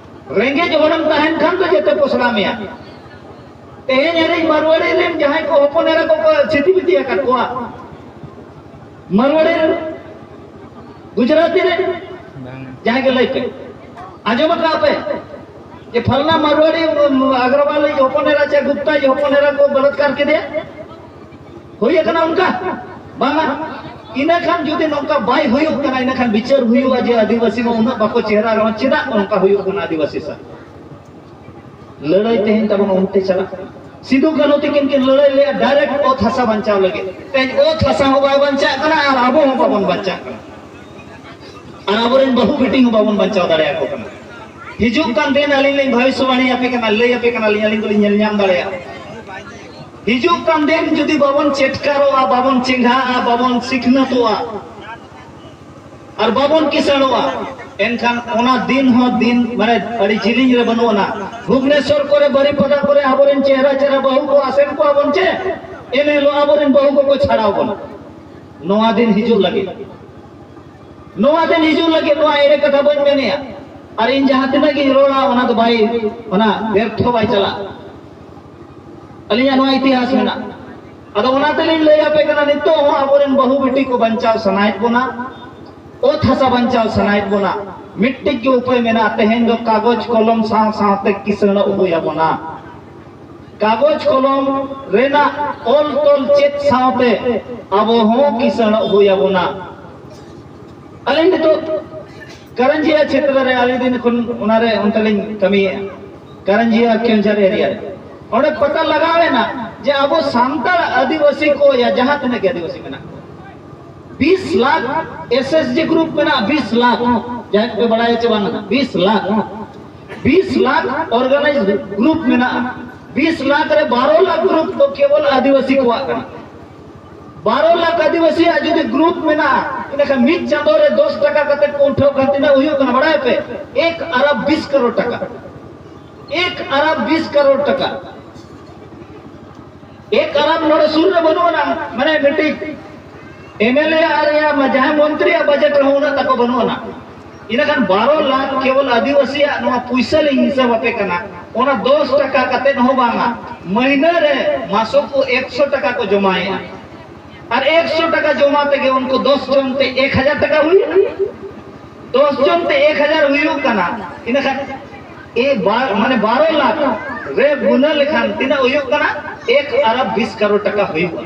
ᱨᱮᱸᱜᱮᱡ ᱦᱚᱲᱮᱢ ᱛᱟᱦᱮᱱ ᱠᱷᱟᱱ ᱫᱚ ᱡᱚᱛᱚ ᱯᱚᱥᱲᱟ ᱢᱮᱭᱟ᱾ ᱛᱮᱦᱮᱧ ᱦᱟᱹᱨᱤᱡ ᱢᱟᱨᱣᱟᱲᱤ ᱨᱮᱱ ᱡᱟᱦᱟᱸᱭ ᱠᱚ ᱦᱚᱯᱚᱱ ᱮᱨᱟ ᱠᱚᱠᱚ ᱪᱷᱤᱛᱤ ᱵᱤᱛᱤ ᱟᱠᱟᱫ ᱠᱚᱣᱟ, ᱢᱟᱨᱣᱟᱲᱤ ᱨᱮᱱ, ᱜᱩᱡᱽᱨᱟᱴᱤ ᱨᱮᱱ, ᱡᱟᱦᱟᱸᱭ ᱜᱮ ᱞᱟᱹᱭ ᱯᱮ, ᱟᱸᱡᱚᱢ ᱟᱠᱟᱫ ᱯᱮ ᱡᱮ ᱯᱷᱟᱞᱱᱟ ᱢᱟᱨᱣᱟᱲᱤ, ᱟᱜᱨᱣᱟᱞ ᱦᱚᱯᱚᱱ ᱮᱨᱟ ᱪᱮ ᱜᱩᱯᱛᱟ ᱦᱚᱯᱚᱱ ᱮᱨᱟ ᱠᱚ ᱵᱚᱞᱟᱛᱠᱟᱨ ᱠᱮᱫᱮᱭᱟ? ᱦᱩᱭ ᱟᱠᱟᱱᱟ ᱚᱱᱠᱟ? ᱵᱟᱝᱟ᱾ ᱤᱱᱟᱹ ᱠᱷᱟᱱ ᱡᱩᱫᱤ ᱱᱚᱝᱠᱟ ᱵᱟᱭ ᱦᱩᱭᱩᱜ ᱠᱟᱱᱟ, ᱤᱱᱟᱹ ᱠᱷᱟᱱ ᱵᱤᱪᱟᱹᱨ ᱦᱩᱭᱩᱜᱼᱟ ᱡᱮ ᱟᱹᱫᱤᱵᱟᱹᱥᱤ ᱢᱟ ᱩᱱᱟᱹᱜ ᱵᱟᱠᱚ ᱪᱮᱦᱨᱟ ᱨᱮᱦᱚᱸ ᱪᱮᱫᱟᱜ ᱱᱚᱝᱠᱟ ᱦᱩᱭᱩᱜ ᱠᱟᱱᱟ ᱟᱹᱫᱤᱵᱟᱹᱥᱤ ᱥᱟᱶ? ᱞᱟᱹᱲᱦᱟᱹᱭ ᱛᱮᱦᱮᱧ ᱛᱟᱵᱚᱱ ᱚᱱᱛᱮ ᱪᱟᱞᱟᱜ ᱠᱟᱱᱟ᱾ ᱥᱤᱫᱩ ᱠᱟᱹᱱᱦᱩ ᱛᱤᱠᱤᱱ ᱠᱤᱱ ᱞᱟᱹᱲᱦᱟᱹᱭ ᱞᱮᱫᱼᱟ ᱰᱟᱭᱨᱮᱠᱴ ᱚᱛ ᱦᱟᱥᱟ ᱵᱟᱧᱪᱟᱣ ᱞᱟᱹᱜᱤᱫ᱾ ᱛᱮᱦᱮᱧ ᱚᱛ ᱦᱟᱥᱟ ᱦᱚᱸ ᱵᱟᱭ ᱵᱟᱧᱪᱟᱜ ᱠᱟᱱᱟ ᱟᱨ ᱟᱵᱚ ᱦᱚᱸ ᱵᱟᱵᱚᱱ ᱵᱟᱧᱪᱟᱜ ᱠᱟᱱᱟ᱾ ᱟᱨ ᱟᱵᱚᱨᱮᱱ ᱵᱟᱹᱦᱩ ᱵᱤᱴᱤ ᱦᱚᱸ ᱵᱟᱵᱚᱱ ᱵᱟᱧᱪᱟᱣ ᱫᱟᱲᱮᱭᱟᱠᱚ ᱠᱟᱱᱟ᱾ ᱦᱤᱡᱩᱜ ᱠᱟᱱ ᱫᱤᱱ ᱟᱹᱞᱤᱧ ᱞᱤᱧ ᱵᱷᱟᱵᱤᱥᱥᱚᱵᱟᱬᱤ ᱟᱯᱮ ᱠᱟᱱᱟ, ᱞᱟᱹᱭ ᱟᱯᱮ ᱠᱟᱱᱟᱞᱤᱧ, ᱟᱹᱞᱤᱧ ᱫᱚᱞᱤᱧ ᱧᱮᱞ ᱧᱟᱢ ᱫᱟᱲᱮᱭᱟᱜᱼᱟ᱾ ᱦᱤᱡᱩᱜ ᱠᱟᱱ ᱫᱤᱱ ᱡᱩᱫᱤ ᱵᱟᱵᱚᱱ ᱪᱮᱴᱠᱟᱨᱚᱜᱼᱟ, ᱵᱟᱵᱚᱱ ᱪᱮᱸᱜᱷᱟᱜᱼᱟ, ᱵᱟᱵᱚᱱ ᱥᱤᱠᱷᱱᱟᱹᱛᱚᱜᱼᱟ, ᱟᱨ ᱵᱟᱵᱚᱱ ᱠᱤᱥᱟᱹᱬᱚᱜᱼᱟ, ᱮᱱᱠᱷᱟᱱ ᱚᱱᱟ ᱫᱤᱱ ᱦᱚᱸ ᱫᱤᱱ ᱢᱟᱱᱮ ᱟᱹᱰᱤ ᱡᱤᱞᱤᱧ ᱨᱮ ᱵᱟᱹᱱᱩᱜ ᱟᱱᱟ᱾ ᱵᱷᱩᱵᱽᱱᱮᱥᱚᱨ ᱠᱚᱨᱮ ᱵᱟᱹᱨᱤᱯᱟᱫᱟ ᱠᱚᱨᱮ ᱟᱵᱚᱨᱮᱱ ᱪᱮᱦᱨᱟ ᱪᱮᱦᱨᱟ ᱵᱟᱹᱦᱩ ᱠᱚ ᱟᱥᱮᱱ ᱠᱚᱣᱟ ᱵᱚᱱ ᱪᱮ, ᱮᱱ ᱦᱤᱞᱳᱜ ᱟᱵᱚᱨᱮᱱ ᱵᱟᱹᱦᱩ ᱠᱚᱠᱚ ᱪᱷᱟᱲᱟᱣ ᱵᱚᱱᱟ᱾ ᱱᱚᱣᱟ ᱫᱤᱱ ᱦᱤᱡᱩᱜ ᱞᱟᱹᱜᱤᱫ, ᱱᱚᱣᱟ ᱫᱤᱱ ᱦᱤᱡᱩᱜ ᱞᱟᱹᱜᱤᱫ ᱱᱚᱣᱟ ᱮᱲᱮ ᱠᱟᱛᱷᱟ ᱵᱟᱹᱧ ᱢᱮᱱᱮᱜᱼᱟ᱾ ᱟᱨ ᱤᱧ ᱡᱟᱦᱟᱸ ᱛᱤᱱᱟᱹᱜ ᱜᱤᱧ ᱨᱚᱲᱟ, ᱚᱱᱟ ᱫᱚ ᱵᱟᱭ, ᱚᱱᱟ ᱵᱮᱨᱛᱷᱚ ᱵᱟᱭ ᱪᱟᱞᱟᱜᱼᱟ᱾ ᱟᱹᱞᱤᱧᱟᱜ ᱱᱚᱣᱟ ᱤᱛᱤᱦᱟᱥ ᱢᱮᱱᱟᱜᱼᱟ᱾ ᱟᱫᱚ ᱚᱱᱟ ᱛᱮᱞᱤᱧ ᱞᱟᱹᱭ ᱟᱯᱮ ᱠᱟᱱᱟ, ᱱᱤᱛᱚᱜ ᱦᱚᱸ ᱟᱵᱚᱨᱮᱱ ᱵᱟᱹᱦᱩ ᱵᱤᱴᱤ ᱠᱚ ᱵᱟᱧᱪᱟᱣ ᱥᱟᱱᱟᱭᱮᱫ ᱵᱚᱱᱟ, ᱚᱛ ᱦᱟᱥᱟ ᱵᱟᱧᱪᱟᱣ ᱥᱟᱱᱟᱭᱮᱫ ᱵᱚᱱᱟ᱾ ᱢᱤᱫᱴᱤᱡ ᱜᱮ ᱩᱯᱟᱹᱭ ᱢᱮᱱᱟᱜᱼᱟ, ᱛᱮᱦᱮᱧ ᱫᱚ ᱠᱟᱜᱚᱡᱽ ᱠᱚᱞᱚᱢ ᱥᱟᱶ ᱥᱟᱶᱛᱮ ᱠᱤᱥᱟᱹᱬᱚᱜ ᱦᱩᱭ ᱟᱵᱚᱱᱟ᱾ ᱠᱟᱜᱚᱡᱽ ᱠᱚᱞᱚᱢ ᱨᱮᱱᱟᱜ ᱚᱞ ᱛᱚᱞ ᱪᱮᱫ ᱥᱟᱶᱛᱮ ᱟᱵᱚ ᱦᱚᱸ ᱠᱤᱥᱟᱹᱬᱚᱜ ᱦᱩᱭ ᱟᱵᱚᱱᱟ᱾ ᱟᱹᱞᱤᱧ ᱱᱤᱛᱚᱜ ᱠᱟᱨᱟᱱᱡᱤᱭᱟ ᱪᱷᱮᱛᱨᱚ ᱨᱮ ᱟᱹᱰᱤ ᱫᱤᱱ ᱠᱷᱚᱱ ᱚᱱᱟᱨᱮ ᱚᱱᱛᱮ ᱞᱤᱧ ᱠᱟᱹᱢᱤᱭᱮᱫᱼᱟ, ᱠᱟᱨᱟᱱᱡᱤᱭᱟ ᱠᱮᱣᱡᱷᱟᱨ ᱮᱨᱤᱭᱟ ᱨᱮ᱾ ᱚᱸᱰᱮ ᱯᱟᱛᱟ ᱞᱟᱜᱟᱣ ᱮᱱᱟ ᱡᱮ ᱟᱵᱚ ᱥᱟᱱᱛᱟᱲ ᱟᱹᱫᱤᱵᱟᱹᱥᱤ ᱠᱚ ᱭᱟ ᱡᱟᱦᱟᱸ ᱛᱤᱱᱟᱹᱜ ᱜᱮ ᱟᱹᱫᱤᱵᱟᱹᱥᱤ ᱢᱮᱱᱟᱜ ᱠᱚᱣᱟ, ᱵᱤᱥ lakh S S G group ᱢᱮᱱᱟᱜᱼᱟ, ᱵᱤᱥ ᱞᱟᱠᱷ, ᱡᱟᱦᱟᱸᱭ ᱠᱚᱯᱮ ᱵᱟᱲᱟᱭᱟ ᱪᱮ ᱵᱟᱝ, ᱵᱤᱥ ᱞᱟᱠᱷ, ᱵᱤᱥ ᱞᱟᱠᱷ ᱚᱨᱜᱟᱱᱟᱭᱤᱡ ᱜᱨᱩᱯ ᱢᱮᱱᱟᱜᱼᱟ᱾ ᱵᱤᱥ ᱞᱟᱠᱷ ᱨᱮ ᱵᱟᱨᱚ ᱞᱟᱠᱷ ᱜᱨᱩᱯ ᱫᱚ ᱠᱮᱵᱚᱞ ᱟᱹᱫᱤᱵᱟᱹᱥᱤ ᱠᱚᱣᱟᱜ ᱠᱟᱱᱟ᱾ ᱵᱟᱨᱚ ᱞᱟᱠᱷ ᱟᱹᱫᱤᱵᱟᱹᱥᱤᱭᱟᱜ ᱡᱩᱫᱤ ᱜᱨᱩᱯ ᱢᱮᱱᱟᱜᱼᱟ, ᱤᱱᱟᱹᱠᱷᱟᱱ ᱢᱤᱫ ᱪᱟᱸᱫᱚ ᱨᱮ ᱫᱚᱥ ᱴᱟᱠᱟ ᱠᱟᱛᱮ ᱠᱚ ᱩᱴᱷᱟᱹᱣ ᱠᱷᱟᱱ ᱛᱤᱱᱟᱹᱜ ᱦᱩᱭᱩᱜ ᱠᱟᱱᱟ ᱵᱟᱲᱟᱭ ᱯᱮ? ᱮᱠ ᱟᱨᱟᱵ ᱵᱤᱥ ᱠᱟᱨᱳᱲ ᱴᱟᱠᱟ᱾ ᱮᱠ ᱟᱨᱟᱵ ᱵᱤᱥ ᱠᱟᱨᱳᱲ ᱴᱟᱠᱟ᱾ ᱮᱠ ᱟᱨᱟᱵ ᱱᱚᱰᱮ ᱥᱩᱨ ᱨᱮ ᱵᱟᱹᱱᱩᱜ ᱟᱱᱟ, ᱢᱟᱱᱮ ᱢᱤᱫᱴᱤᱡ ᱮᱢᱮᱞᱮ ᱟᱨ ᱭᱟ ᱢᱟ ᱡᱟᱦᱟᱸᱭ ᱢᱚᱱᱛᱨᱤᱭᱟᱜ ᱵᱟᱡᱮᱴ ᱨᱮᱦᱚᱸ ᱩᱱᱟᱹᱜ ᱛᱟᱠᱚ ᱵᱟᱹᱱᱩᱜ ᱟᱱᱟ᱾ ᱤᱱᱟᱹᱠᱷᱟᱱ ᱵᱟᱨᱚ ᱞᱟᱠᱷ ᱠᱮᱵᱚᱞ ᱟᱹᱫᱤᱵᱟᱹᱥᱤᱭᱟᱜ ᱱᱚᱣᱟ ᱯᱩᱭᱥᱟᱹ ᱞᱤᱧ ᱦᱤᱥᱟᱹᱵ ᱟᱯᱮ ᱠᱟᱱᱟ, ᱚᱱᱟ ᱫᱚᱥ ᱴᱟᱠᱟ ᱠᱟᱛᱮ ᱦᱚᱸ ᱵᱟᱝᱟ, ᱢᱟᱹᱦᱱᱟᱹ ᱨᱮ ᱢᱟᱥᱚ ᱠᱚ ᱮᱠᱥᱚ ᱴᱟᱠᱟ ᱠᱚ ᱡᱚᱢᱟᱭᱮᱫᱼᱟ᱾ ᱟᱨ ᱮᱠᱥᱚ ᱴᱟᱠᱟ ᱡᱚᱢᱟ ᱛᱮᱜᱮ ᱩᱱᱠᱩ ᱫᱚᱥ ᱡᱚᱱ ᱛᱮ ᱮᱠ ᱦᱟᱡᱟᱨ ᱴᱟᱠᱟ ᱦᱩᱭᱩᱜᱼᱟ᱾ ᱫᱚᱥ ᱡᱚᱱ ᱛᱮ ᱮᱠ ᱦᱟᱡᱟᱨ ᱦᱩᱭᱩᱜ ᱠᱟᱱᱟ᱾ ᱤᱱᱟᱹᱠᱷᱟᱱ ᱮ ᱵᱟ-, ᱢᱟᱱᱮ ᱵᱟᱨᱚ ᱞᱟᱠᱷ ᱨᱮ ᱜᱩᱱᱟᱹ ᱞᱮᱠᱷᱟᱱ ᱛᱤᱱᱟᱹᱜ ᱦᱩᱭᱩᱜ ᱠᱟᱱᱟ? ᱮᱠ ᱟᱨᱟᱵ ᱵᱤᱥ ᱠᱟᱨᱳᱲ ᱴᱟᱠᱟ ᱦᱩᱭᱩᱜᱼᱟ᱾